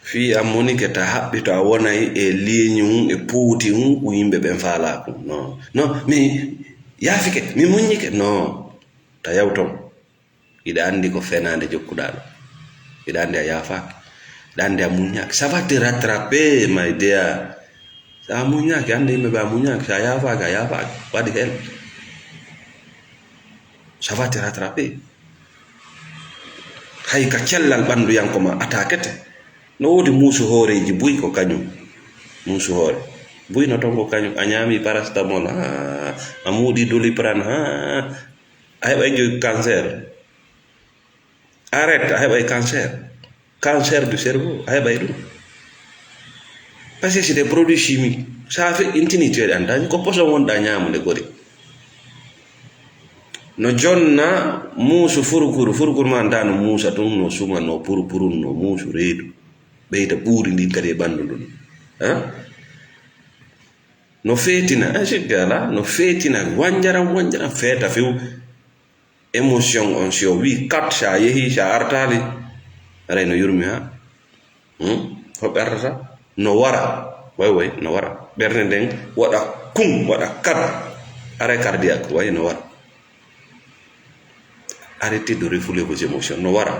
Fii a monike ta haɓɓi to a wonay e liiñu un, e puuti un, ko yimɓe ɓen faalaa kun. Non. Non, mi yaafike, mi muññike. Non. Ta yaw ton. Hiɗa anndi ko fenaande jokkuɗaa ɗo. Hiɗa anndi a yaafaaki. Hiɗa anndi a muññaaki. Ça va te rattraper, my dear. So a muññaaki, annde yimɓe ɓe a muññaaki. So a yaafaaki, a yaafaaki. Waɗi heen. Ça va te rattraper. Hay ka cellal ɓannduyanko ma attaquete. No woodi muusu hooreeji buy ko kañum. Muusu hoore. Buy no ton ko kañum. A ñaami paracétamol, haa. A muuɗi Doliprane, haa. A heɓay joyi cancer. Arrête, a heɓay cancer. Cancer du cerveau, a heɓay ɗum. Parce que c'est des produits chimiques. So a feƴƴintini, tu es en danger. Ko poson wonɗa ñaamude gori. No jonna muusu furkuru, furkuru ma nda no muusa tun, no suma, no purpurun, no muusu reedu. Ɓeyda ɓuuri ndin kadi e ɓanndu ndun. Hein? No feetina, eh, sikki alaa, no feetina, wanjaram, wanjaram, feeta few. Émotion on, si o wii kat, sa yehi, sa artaali, aray no yurmi ha. Hmm? Hoɓe artata? No wara. Way way, no wara. Ɓernde nden waɗa kun, waɗa kat. Arrêt cardiaque, way no wara. Arrêtez de refouler vos émotions. No wara.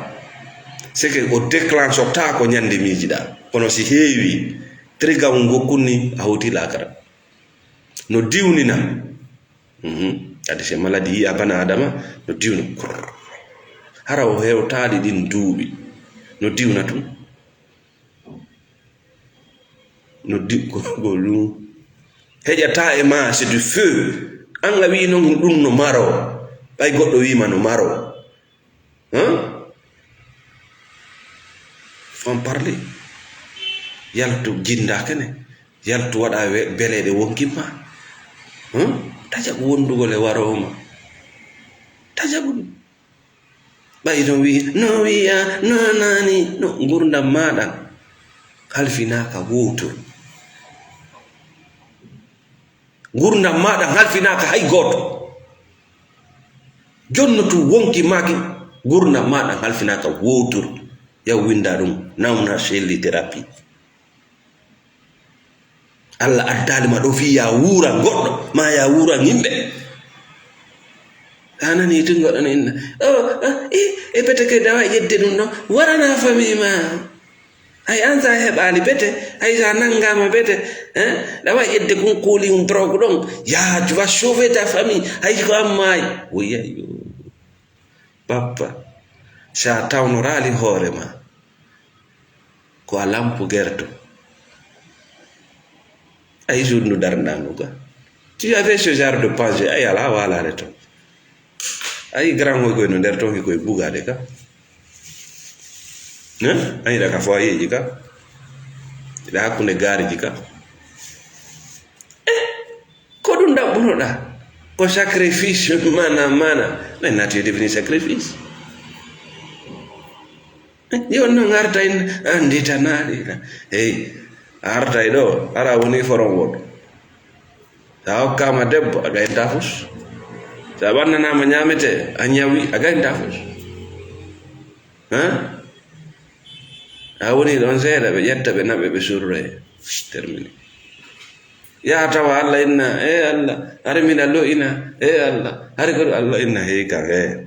C'est que o déclenche o taa ko ñande miijiɗa. Kono si heewi, triga on gokkun ni a hawti laakara. No diwnina. Mhm. Kadi c'est maladie yiya bana Adama, no diwna. Hara o hewtaali ɗin duuɓi. No diwna tun. No di-, ko, ko ɗum. Heƴata e ma, c'est du feu. An a wi non ɗum no maro. Ɓay goɗɗo wi ma no maro. Hein? Faut en parler. Yaltu jinda kene. Yaltu waɗa we-, beleɗe wonkin ma. Hein? Taƴa ko wondugol e waro ma. Taƴa ɗum. Ɓay no wi-, no wiya, no nani, no ngurdam maɗa halfinaaka wowturu. Ngurdam maɗa halfinaaka hay gooto. Jonno tun wonki maaki, ngurdam maɗa halfinaaka wowturu. Yaw winda ɗum, nawna selli thérapie. Allah addaali ma ɗo fii ya wuura goɗɗo, ma ya wuura yimɓe. A nani tun goɗɗo no inna, "Oh, ah, i, e pete ke dawa ƴedde ɗum ɗo, warana famille ma." Ay an sa heɓaali pete, ay sa nangama pete, eh? Dawa ƴedde kun kuuli un drogue ɗon. Ya, tu vas sauver ta famille. Ay ko an maayi. Woyayyo. Bappa, sa tawnoraali hoore ma. Ko a lampu gerto. Ay jour no darnɗa no ga. Tu avais ce genre de pensée, ay ala walaare to. Ay grand hoy koy no nder to koy bugaade ka. Hein? Ay da ka foyeji ka. Da hakkunde gaariji ka. Eh, ko ɗum ɗaɓɓunoɗa? Ko sacrifice mana mana. Mais nature devenu sacrifice. Yo non arta en anditanaaɗi. Hey, a artay ɗo, ara woni foron woɗo. Sa hokkama debbo, a gaynta fus. Sa ɓannanama ñamete, a ñawi, a gaynta fus. Hein? A woni ɗon seeɗa, ɓe ƴetta, ɓe naɓe, ɓe surroye. Terminé. Yaha tawa Allah inna, e Allah, hari miɗa lo'ina, e Allah, hari ko Allah inna, hey kan, hey.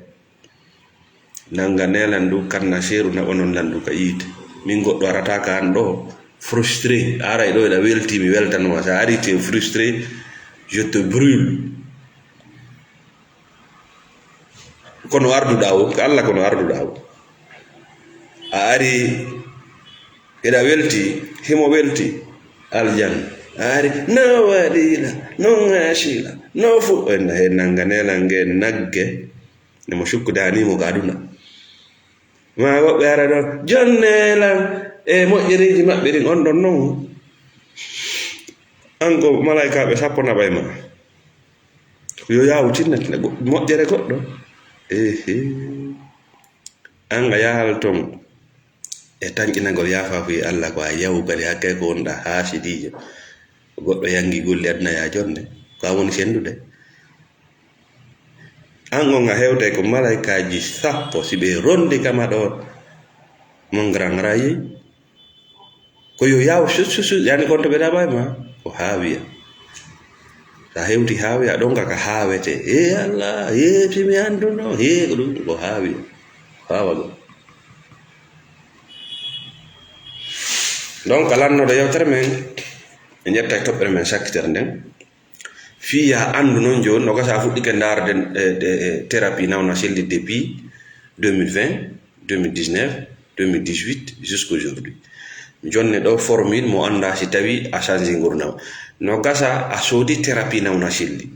Nanga nelan du kanna seeru na onon landu ka yiite. Min goɗɗo arata ka an ɗo, frustré. A aray ɗo eɗa welti, mi weltanoma. Sa ari te frustré, je te brûle. Kono arduɗa o, ka Allah kono arduɗa o. A ari eɗa welti, himo welti, aljanna. A ari, no waɗila, no ŋaasila, no fu-, en, en nanga nelan nge nagge. Nde mo cukkudaani mo ka aduna. Ma woɓɓe ara ɗon, jonne lan e moƴƴereeji maɓɓe ɗin, on ɗon non. An ko malaykaaɓe sappo naɓay ma. Yo yaawu tinnatina go-, moƴƴere goɗɗo. Ehe. An a yahal ton e tanƴinagol yaafaaku e Allah ko a yawu kadi hakkee ko wonɗa haasidiijo. Goɗɗo yangi golli aduna ya jonde. Ko an woni sendude. An on a hewtay ko malaykaaji sappo, si ɓe rondi kama ɗo, mon grand rayi. Ko yo yaw su, su, su, yani kon to ɓe ɗaɓay ma, ko haawiya. Sa hewti haawiya, ɗon ka ka haawete. He Allah, he si mi anduno, he ko ɗum, ko haawiya. Haawa ɗum. Donc, lannoɗo yewtere men, en ƴetta e toɓɓere men sakkitere nden. Fii yaa anndu noon jooni, no gasa a fuɗɗike ndaarde, eh, eh, eh, thérapie nawna selli depuis deux mille vingt, deux mille dix-neuf, deux mille dix-huit, jusqu'aujourd'hui. Jonne ɗo formule mo annda si tawi a change ngurnam. No gasa a soodi thérapie nawna selli.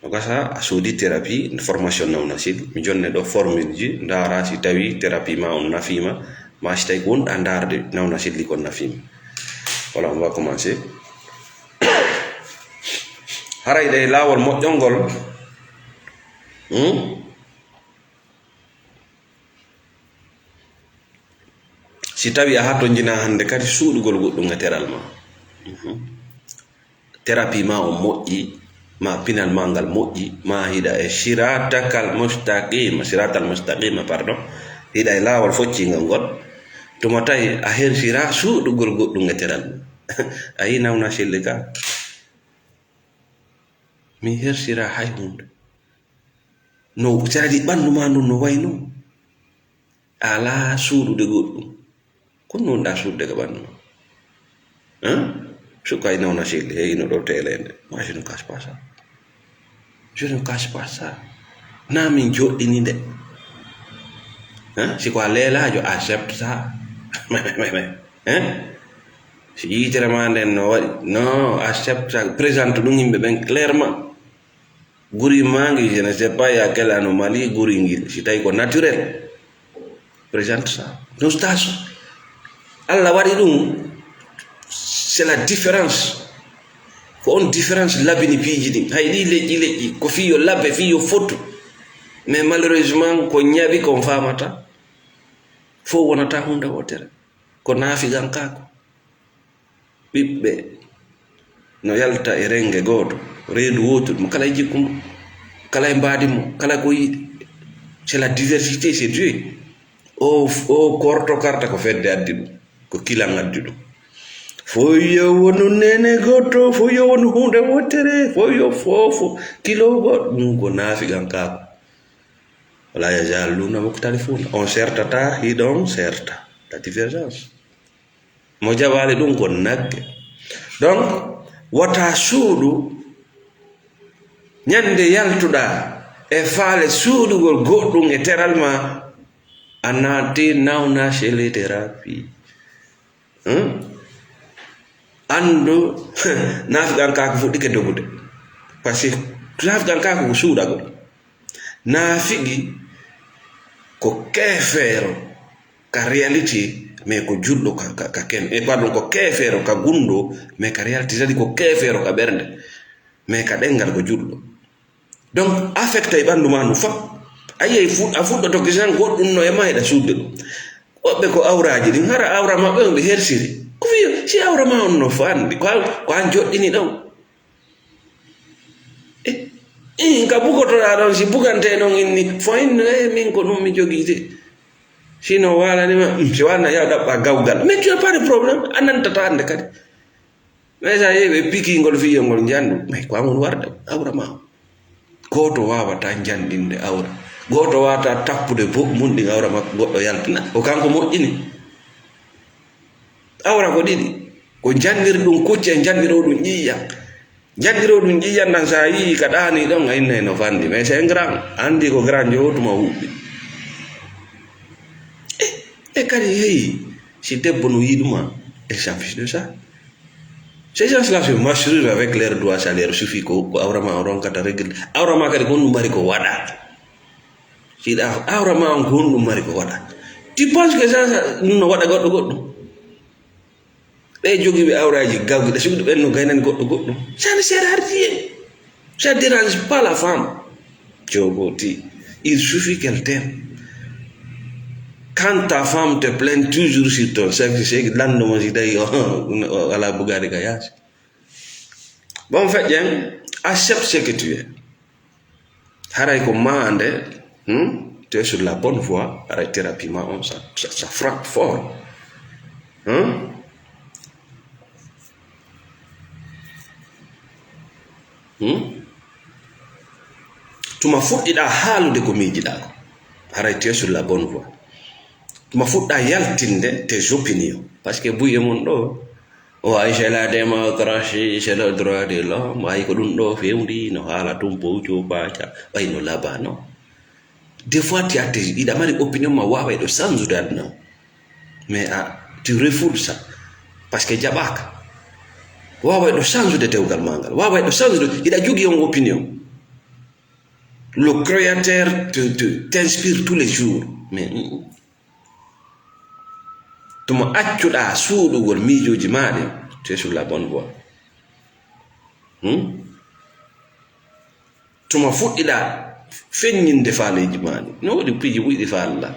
No gasa a soodi thérapie formation nawna selli. Mi jonne ɗo formule ji, ndaara si tawi thérapie ma on nafiima, ma si tawi ko wonɗa ndaarde nawna selli kon nafiima. Voilà, on va commencer. Haray ɗe laawol moƴƴol ngol, hmm? Si tawi a hatonjina hannde kadi suuɗugol goɗɗum e teral ma. Mhm. Thérapie ma on moƴƴi, ma pinal ma ngal moƴƴi, ma hiɗa e siratakal mustaqima, siratal mustaqima, pardon, hiɗa e laawol foccingal ngol, tuma tawi a hersira suuɗugol goɗɗum e teral. A yi nawna selli ka? Mi hersira hay hunde. No, c'est-à-dire ɓanndu ma ndun no wayno? A alaa suuɗude goɗɗum. Ko non ɗa suuɗude ka ɓanndu ma? Hein? Suka ina wona selli, hey, ino ɗo teelende. Moi, je ne cache pas ça. Je ne cache pas ça. Na min joɗɗini nde. Hein? Si ko a leelaajo, accepte ça. Hein? Si yitere ma nden no waɗi, non, accepte ça. Présente ɗum yimɓe ɓen clairement. Guri ma ngi, je ne sais pas, il y a quelle anomalie guri ngil, si tawi ko naturel. Présente ça. Donc, station. Allah waɗi ɗum, c'est la différence. Ko on différence labini piiji ɗin. Hay ɗi leƴƴi leƴƴi, ko fii yo labbe, fii yo fottu. Mais malheureusement, ko ñaɓi kon famata. Fof wonata hunde wotere. Ko naafigankaaku. Ɓiɓɓe no yalta e rennge gooto, reedu wootudu, mo kala e jikku mum, kala e mbaadi mum, kala ko yiɗi. C'est la diversité, c'est Dieu. O, o korto karta ko fedde addi ɗum, ko kilan addi ɗum. Fof yo wonu nene gooto, fof yo wonu huunde wootere, fof yo foofo kilo gooto, ɗum ko naafigankaaku. Wala yazaluna mukhtalifuna. On sertata, hiɗon serta. La divergence. Mo jaɓaali ɗum ko nagge. Donc, wota suuɗu ñande yaltuɗa e faale suuɗugol goɗɗum e teral ma, a naati nawna cellithérapie. Hmm? Anndu, naafigankaaku fuɗɗike dogude. Parce que naafigankaaku ko suuɗagol. Naafigi ko keefeero ka réalité, mais ko julɗo ka, ka, ka ken-, eh, pardon, ko keefeero ka gunndo, mais ka réalité, c'est-à-dire ko keefeero ka ɓernde, mais ka ɗenngal ko julɗo. Donc, affecté e ɓanndu ma ndu fop. A yiyay fu-, a fuɗɗoto gisen goɗɗum no e ma, hiɗa suuɗde ɗum. Woɓɓe ko awraaji ɗin, hara awra maɓɓe on ɓe hersiri. Ko wiya, si awra ma on no fanɗi, ko an, ko an joɗɗini ɗon. Eh, eh, ka bugotoɗaa ɗon, si bugantee ɗon inni, fo inno, eh, min ko ɗum mi jogii de. Sino waalanima, mm, si waalana yaw ɗaɓɓa gawgal. Mais tu as pas de problème, a nantata hannde kadi. Mais sa yehi ɓe pikingol fiyol ngol njandu, mais ko an woni warde awra ma. Gooto waawata njanɗinde awra. Gooto waawata tappude bo-, mun ɗin awra makko goɗɗo yaltina. Ko kanko moƴƴini. Awra ko ɗiɗi. Ko njanɗir ɗum kucce, njanɗiro ɗum ƴiiƴan. Njanɗiro ɗum ƴiiƴan ɗan, sa yii ka ɗaani ɗon, a innay no fanɗi. Mais c'est un grand. Anndi ko grand jo tuma huɓɓi. E, e kadi, hey, si debbo no yiɗuma, elle s'en fiche de ça. Ces gens-là se masturent avec leurs doigts, ça leur suffit, ko, ko awra ma on ronkata règle. Awra ma kadi ko honɗum mari ko waɗa. Si ɗa awra ma on ko honɗum mari ko waɗa. Tu penses que ça, ça, no waɗa goɗɗo goɗɗo? Ɓe jogiiɓe awraaji gawɗi, ɗa suudu ɓen no gaynani goɗɗo goɗɗum. Ça ne sert à rien. Ça dérange pas la femme. Jogoti. Il suffit qu'elle t'aime. Quand ta femme te plaint toujours sur ton sexe, c'est que lanndo mo si tawi o, o, o alaa bugaade ka yaasi. Bon, feƴƴen, accepte ce que tu es. Haray ko maande, hmm? Tu es sur la bonne voie, haray thérapie ma on, ça, ça, ça frappe fort. Hmm? Hmm? Tuma fuɗɗiɗa haalude ko miijiɗa ko, haray tu es sur la bonne voie. Tuma fuɗɗa yaltinde tes opinions. Parce que buye mun ɗo, o ay c'est la démocratie, c'est le droit de l'homme, ay ko ɗum ɗo fewndi, no haala tum powco paca, ɓay no laba, non. Des fois, tu as tes, hiɗa mari opinion ma waaway ɗo sansude aduna. Mais a, tu refoules ça. Parce que jaɓaaka. Waaway ɗo sansude dewgal ma ngal. Waaway ɗo sansude, hiɗa jogii on opinion. Le créateur te, te, t'inspire tous les jours. Mais, mm, mm. Tuma accuɗa suuɗugol miijooji ma ɗin, tu es sur la bonne voie. Hmm? Tuma fuɗɗiɗa feññinde faaleeji ma ɗin. No woodi piiji ɓuyɗi faalaa.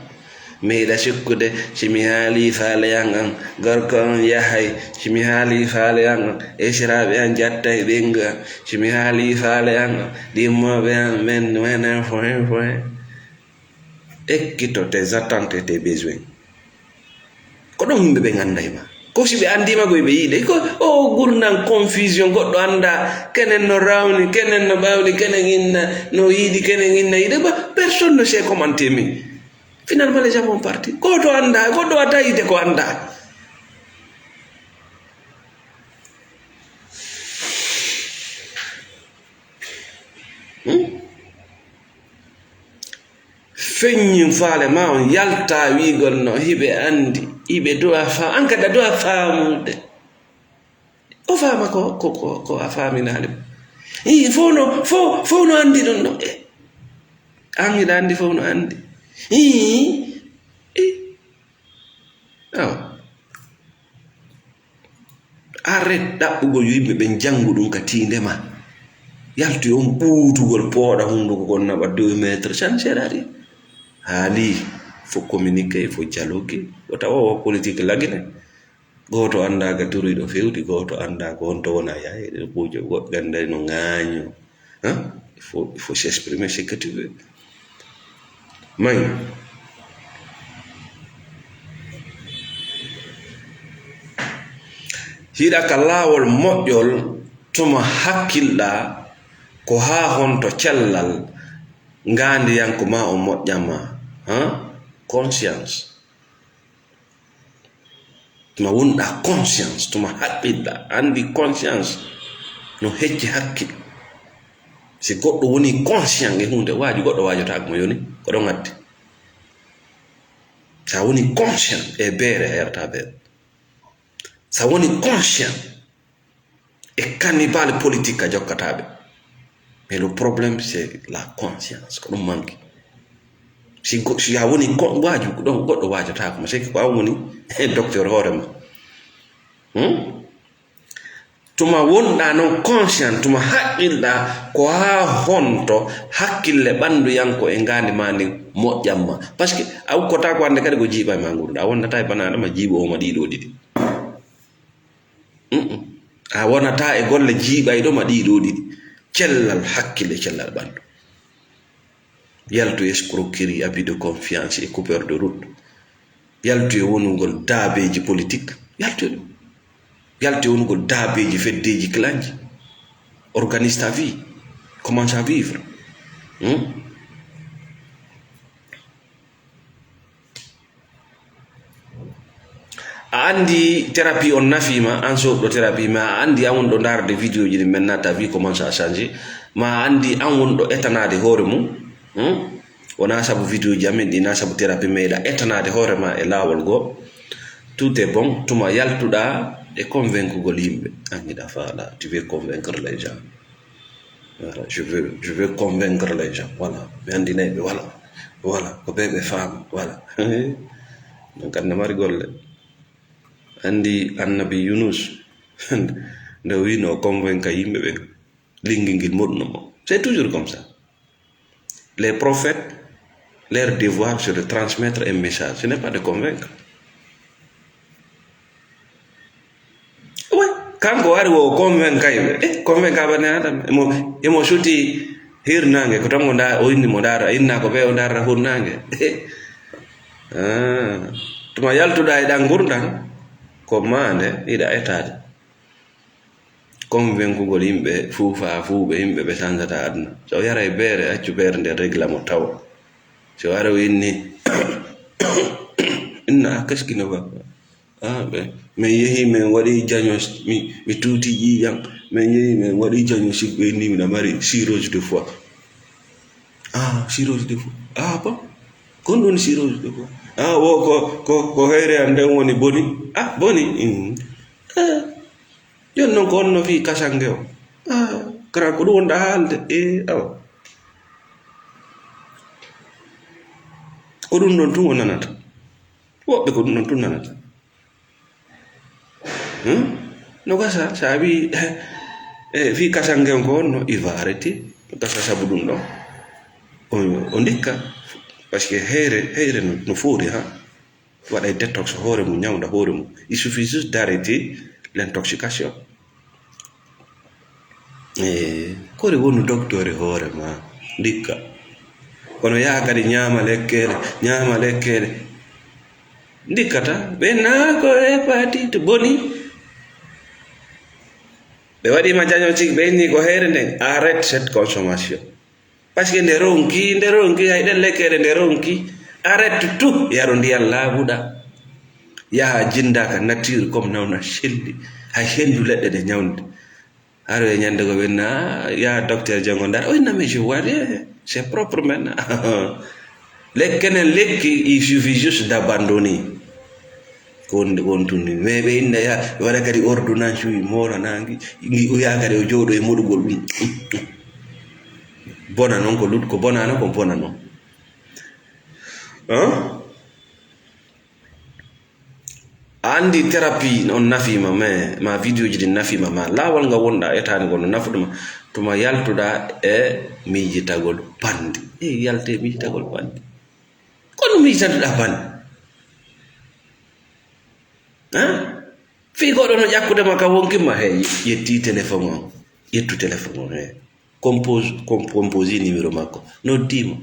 Meeɗa sikkude, si mi haalii faale an an, gorko on yahay, si mi haalii faale an an, esiraaɓe an jattay ɓeyngu an, si mi haalii faale an an, ɗimmooɓe an ɓen, wenen fohen fohen. Ekkito tes attentes et tes besoins. Ko ɗum yimɓe ɓen annday ma. Ko si ɓe anndii ma, ko ɓe yiide. Ko o gurnan confusion, goɗɗo annda, kenen no rawni, kenen no ɓawli, kenen inna no yiɗi, kenen inna yiɗi. Ba, personne ne sait comment t'aimer. Finalement, les gens vont partir. Gooto annda, goɗɗo watta yiide ko annda. Hmm? Feññin faale ma on yalta wiigol no hiɓe anndi, hiɓe duwa fa-, an kadi a duwa faamude. O faama ko, ko, ko, ko a faaminaali mo. Ii, fof no, fof, fof no anndi ɗum ɗo. Eh, an hiɗa anndi fof no anndi. Ii, ii. Awa. Arrête ɗaɓɓugol yo yimɓe ɓen janngu ɗum ka tiinde ma. Yaltu e on ɓuutugol pooɗa hunnduko kon naɓa deux mètres, ça ne sert à rien. Haali, faut communiquer, faut dialoguer. Wota o politique lagine. Gooto annda ka turiɗo fewti, gooto annda ko honto wona yaay. Ɗe kuuje goɗɗe annday no ŋaaño. Hein? Il faut, il faut s'exprimer ce que tu veux. May. Hiɗa ka laawol moƴƴol, tuma hakkilɗa ko haa honto cellal ngaandiyanko ma o moƴƴan ma. Hein? Conscience. Tuma wonɗa conscience, tuma haqqilɗa, anndi conscience no hecci hakkil. Si goɗɗo woni conscient e huunde, waaju goɗɗo waajotaako mo yoni, ko ɗon addi. Sa woni conscient e beere, a yarata beere. Sa woni conscient, e cannibale politique a jokkata ɓe. Mais le problème, c'est la conscience. Ko ɗum manque. Si go-, si a woni ko-, waaju, ɗon goɗɗo waajotaako ma, c'est que ko an woni docteur hoore ma. Hmm? Tuma wonɗa non conscient, tuma haqqilɗa ko haa honto hakkille ɓannduyanko e ngaandi ma ndin moƴƴan ma. Parce que a ukkotako hannde kadi ko jiiɓa e ma ngurnda. A wonnata e bana Adama jiiɓo o ma ɗiɗo ɗiɗi. Mm-mm. A wonata e golle jiiɓayɗo ma ɗiɗo ɗiɗi. Cellal hakkille, cellal ɓanndu. Yaltu e escroquerie, abus de confiance et coupeur de route. Yaltu e wonugol daabeeji politique. Yaltu e ɗum. Yaltu e wonugol daabeeji feddeeji clanji. Organise ta vie. Commence à vivre. Hmm? A anndi thérapie on nafiima, an soɓɗo thérapie, ma a anndi an wonɗo ndaarde vidéo ji ɗi men natta vie commence à changer, ma a anndi an wonɗo etanaade hoore mum, hmm? Wonaa sabu vidéo ji amen ɗi, na sabu thérapie, meeɗa etanaade hoore ma e laawol goo. Tout est bon, tuma yaltuɗa e convaincugol yimɓe, an hiɗa faala, tu veux convaincre les gens. Voilà, je veux, je veux convaincre les gens. Voilà. Mi anndinay ɓe, voilà. Voilà. Ko ɓe ɓe faama. Voilà. Non, kan ne mari golle. Anndi annabi Yunus, nde o wiino o convainca yimɓe ɓen, linngil ngil moɗuno mo. C'est toujours comme ça. Les prophètes, leur devoir, c'est de transmettre un message. Ce n'est pas de convaincre. Oui, kanko wari wo convainca ɓe. Eh, convainca bani Adama. Emo, emo suti hirnaange, ko tan o nda-, o inni mo ndaara, inna ko ɓe o ndaara hirnaange. Ah, tuma yaltuɗa e ɗan ngurndan, ko maande, hiɗa etaade. Convaincugol yimɓe, fuufa, fuuɓe, yimɓe ɓe sanjata aduna. So o yara e beere, accu beere nde regla mo taw. Si o ara o inni, inna, ah, qu'est-ce qui ne va pas? Ah, ben, min yehi, min waɗi diagnostic, mi, mi tuuti ƴiiƴam. Min yehi, min waɗi diagnostic, ɓe inni miɗa mari cirrhose de foie. Ah, cirrhose de foie. Ah, bon? Ko honɗun cirrhose de foie? Ah, wo ko, ko, ko hoyre an nden woni boni. Ah, boni? Mm. Eh, jooni non ko honno fii kasange o? Ah, kara ko ɗum wonɗa haalde? Eh, awa. Ko ɗum ɗon tun o nanata. Woɓɓe ko ɗum ɗon tun nanata. Hmm? No gasa, sa wi, eh, eh, fii kasange on ko honno, il va arrêter. No gasa sabu ɗum ɗon. O, o ndikka. Parce que heyre, heyre no, no foori, ha? Waɗa détox hoore mum, ñawnda hoore mum. Il suffit juste d'arrêter l'intoxication. Eh, kori wonu docteur e hoore ma, ndikka. Kono yaha kadi ñaama lekkeele, ñaama lekkeele. Ndikkata, ɓe naa ko hépatite boni. Ɓe waɗi ma diagnostic, ɓe inni ko heyre nden. Arrête cette consommation. Parce que nde ronki, nde ronki, hay ɗen lekkeele nde ronki. Arrête tout, yaro ndiyan laaɓuɗa. Yaha jinda ka nature comme nawna selli. Hay hendu leɗɗe ɗe ñawnde. Haro e ñande ko ɓenna, ah, ya docteur Jango Ndar. O inna, mais je vois rien. C'est propre maintenant. Lekkenen lekki, il suffit juste d'abandonner. Ko woni, ko woni tun ni. Mais ɓe inna ya, ɓe waɗa kadi ordonnance uji, moolo nangi, ngi o yaha kadi o jooɗo e moɗugol ɗum. Bona non ko lut-, ko bona non, ko bona non. Hein? A anndi thérapie on nafiima, mais ma vidéo ji ɗin nafiima, ma laawol nga wonɗa etaani ko no nafuɗuma, tuma yaltuɗa e miijitagol banndi. E yalte e miijitagol banndi. Kono miijitanoɗa banndi? Hein? Fii goɗɗo no ƴakkude ma ka wonkimma, hey, yetti téléphone on. Ƴettu téléphone on, hey. Compose, com-, compose numéro makko. Noddii mo.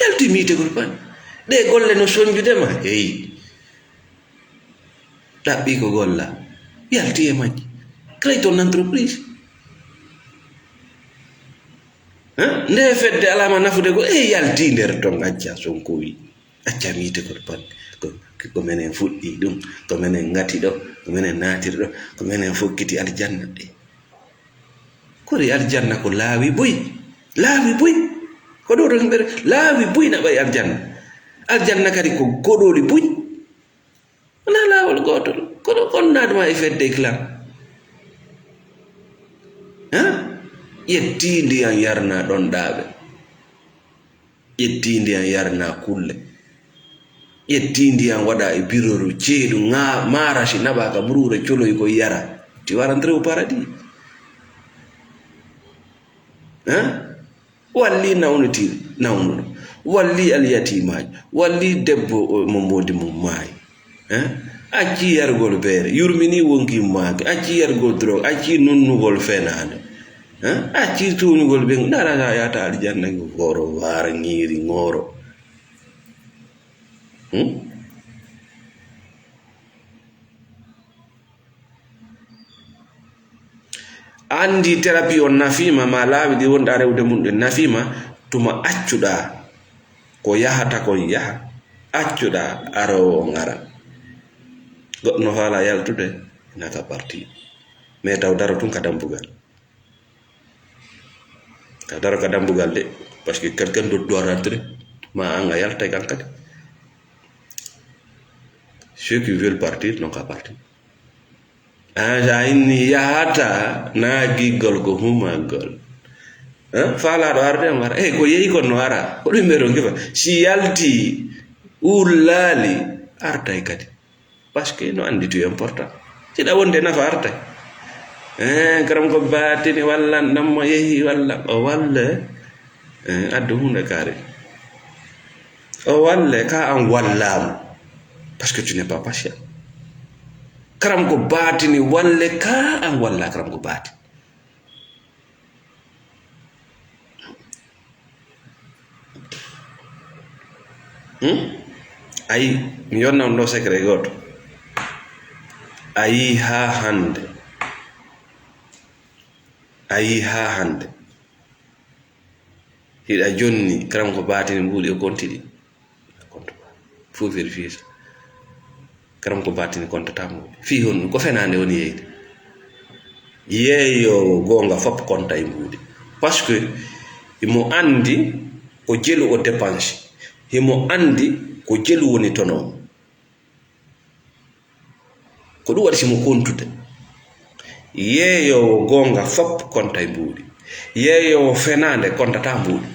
Yalti miitegol banndi. Ɗe golle no sonjude ma. Hey. Ɗaɓɓi ko golla. Yalti e majji. Créé ton entreprise. Hein? Nde fedde alama nafude ko, e yalti nder ton, acca Sonko wi. Acca miite ko pat. Ko, ko menen fuɗɗi ɗum, ko menen ngati ɗo, ko menen naatiri ɗo, ko menen fokkiti aljanna. E kori aljanna ko laawi buy. Laawi buy. Ko ɗo ɗon ɓe laawi buy na ɓay aljanna. Aljanna kadi ko koɗoli buy. Wonaa laawol gootol, kono on naatma e fedde clan. Ha? Ƴettii ndiyan yarnaa ɗon ɗaaɓe. Ƴettii ndiyan yarnaa kulle. Ƴettii ndiyan waɗaa e biroru ceeɗu, ŋaa-, maara si naɓaa ka buruure coloy koy yara. Tu vas rentrer au paradis. Ha? Wallii nawnitiiɗo, nawnuɗo. Wallii alyatiimaajo. Wallii debbo, o, mo mboodi mum maayi. Eh? Accii yargol beere. Yurminii wonkii maaki. Accii yargol drogue. Accii nunnugol fenaande. Eh? Accii tuuñugol ɓe. Ndara ka yahata aljanna ki goro, waara, ŋiiri, ŋooro. Hmm? Anndi thérapie on nafiima, ma laawi ɗi wonɗa rewde mum ɗin nafiima, tuma accuɗa ko yahata kon yaha, accuɗa aroowo on ara. Goɗɗo no faala yaltude, naka parti. Mais taw daro tun ka dambugal. Ka daro ka dambugal de, parce que quelqu'un d'autre doit rentrer, ma an a yaltay kan kadi. Ceux qui veulent partir, non ka parti. An sa inni yahata, na giggol ko humagol. Hein? Faalaaɗo arde mo ara. Eh, ko yehi kon no ara. Ko ɗum ɓe ɗon kifa. Si yalti, ullaali, artay kadi. Parce que no anndi tu important. Siɗa wonde nafa artay. Eh, karam ko baatini walla nammo yehi walla o walle. Eh, addu hunde kaari. O walle ka an wallaama. Parce que tu n'es pas patient. Karam ko baatini walle ka an walla karam ko baati. Hmm? Ayi, mi yonna on ɗo secret gooto. Ayi haa hannde. Ayi haa hannde. Hiɗa jonni, karam ko baatini mbuuɗi e konti ɗi. Faut vérifier ça. Karam ko baatini kontata mbuuɗi. Fii honɗum? Ko fenaande woni yeyde. Yeeyoowo goonga fop konta e mbuuɗi. Parce que himo anndi ko jelu o dépense. Himo anndi ko jelu woni tono. Ko ɗum waɗi simo kontude. Yeeyoowo goonga fop konta e mbuuɗi. Yeeyoowo fenaande kontata mbuuɗi.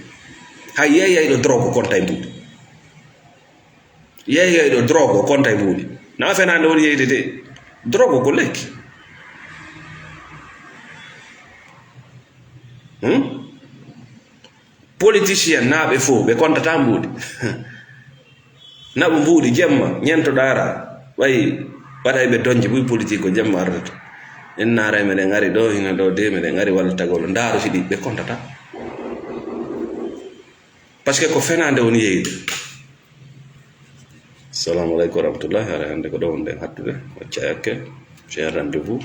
Hay yeeyayɗo drogue konta e mbuuɗi. Yeeyayɗo drogue konta e mbuuɗi. Na fenaande woni yeyde de. Drogue ko lekki. Hmm? Politicien naaɓe fof ɓe kontata mbuuɗi. Naɓu mbuuɗi jemma, ñento daara. Ɓay waɗay ɓe donje buy politique ko jemma ardata. En naaray meɗen ari ɗo, hino ɗo de meɗen ari walla tagol. Ndaaru si ɗi ɓe kontata. Parce que ko fenaande woni yeyde. Assalamu aleykum wa rahmatullahi. Hara hannde ko ɗo wonɗen hattude. Wacca yakke. J'ai un rendez-vous.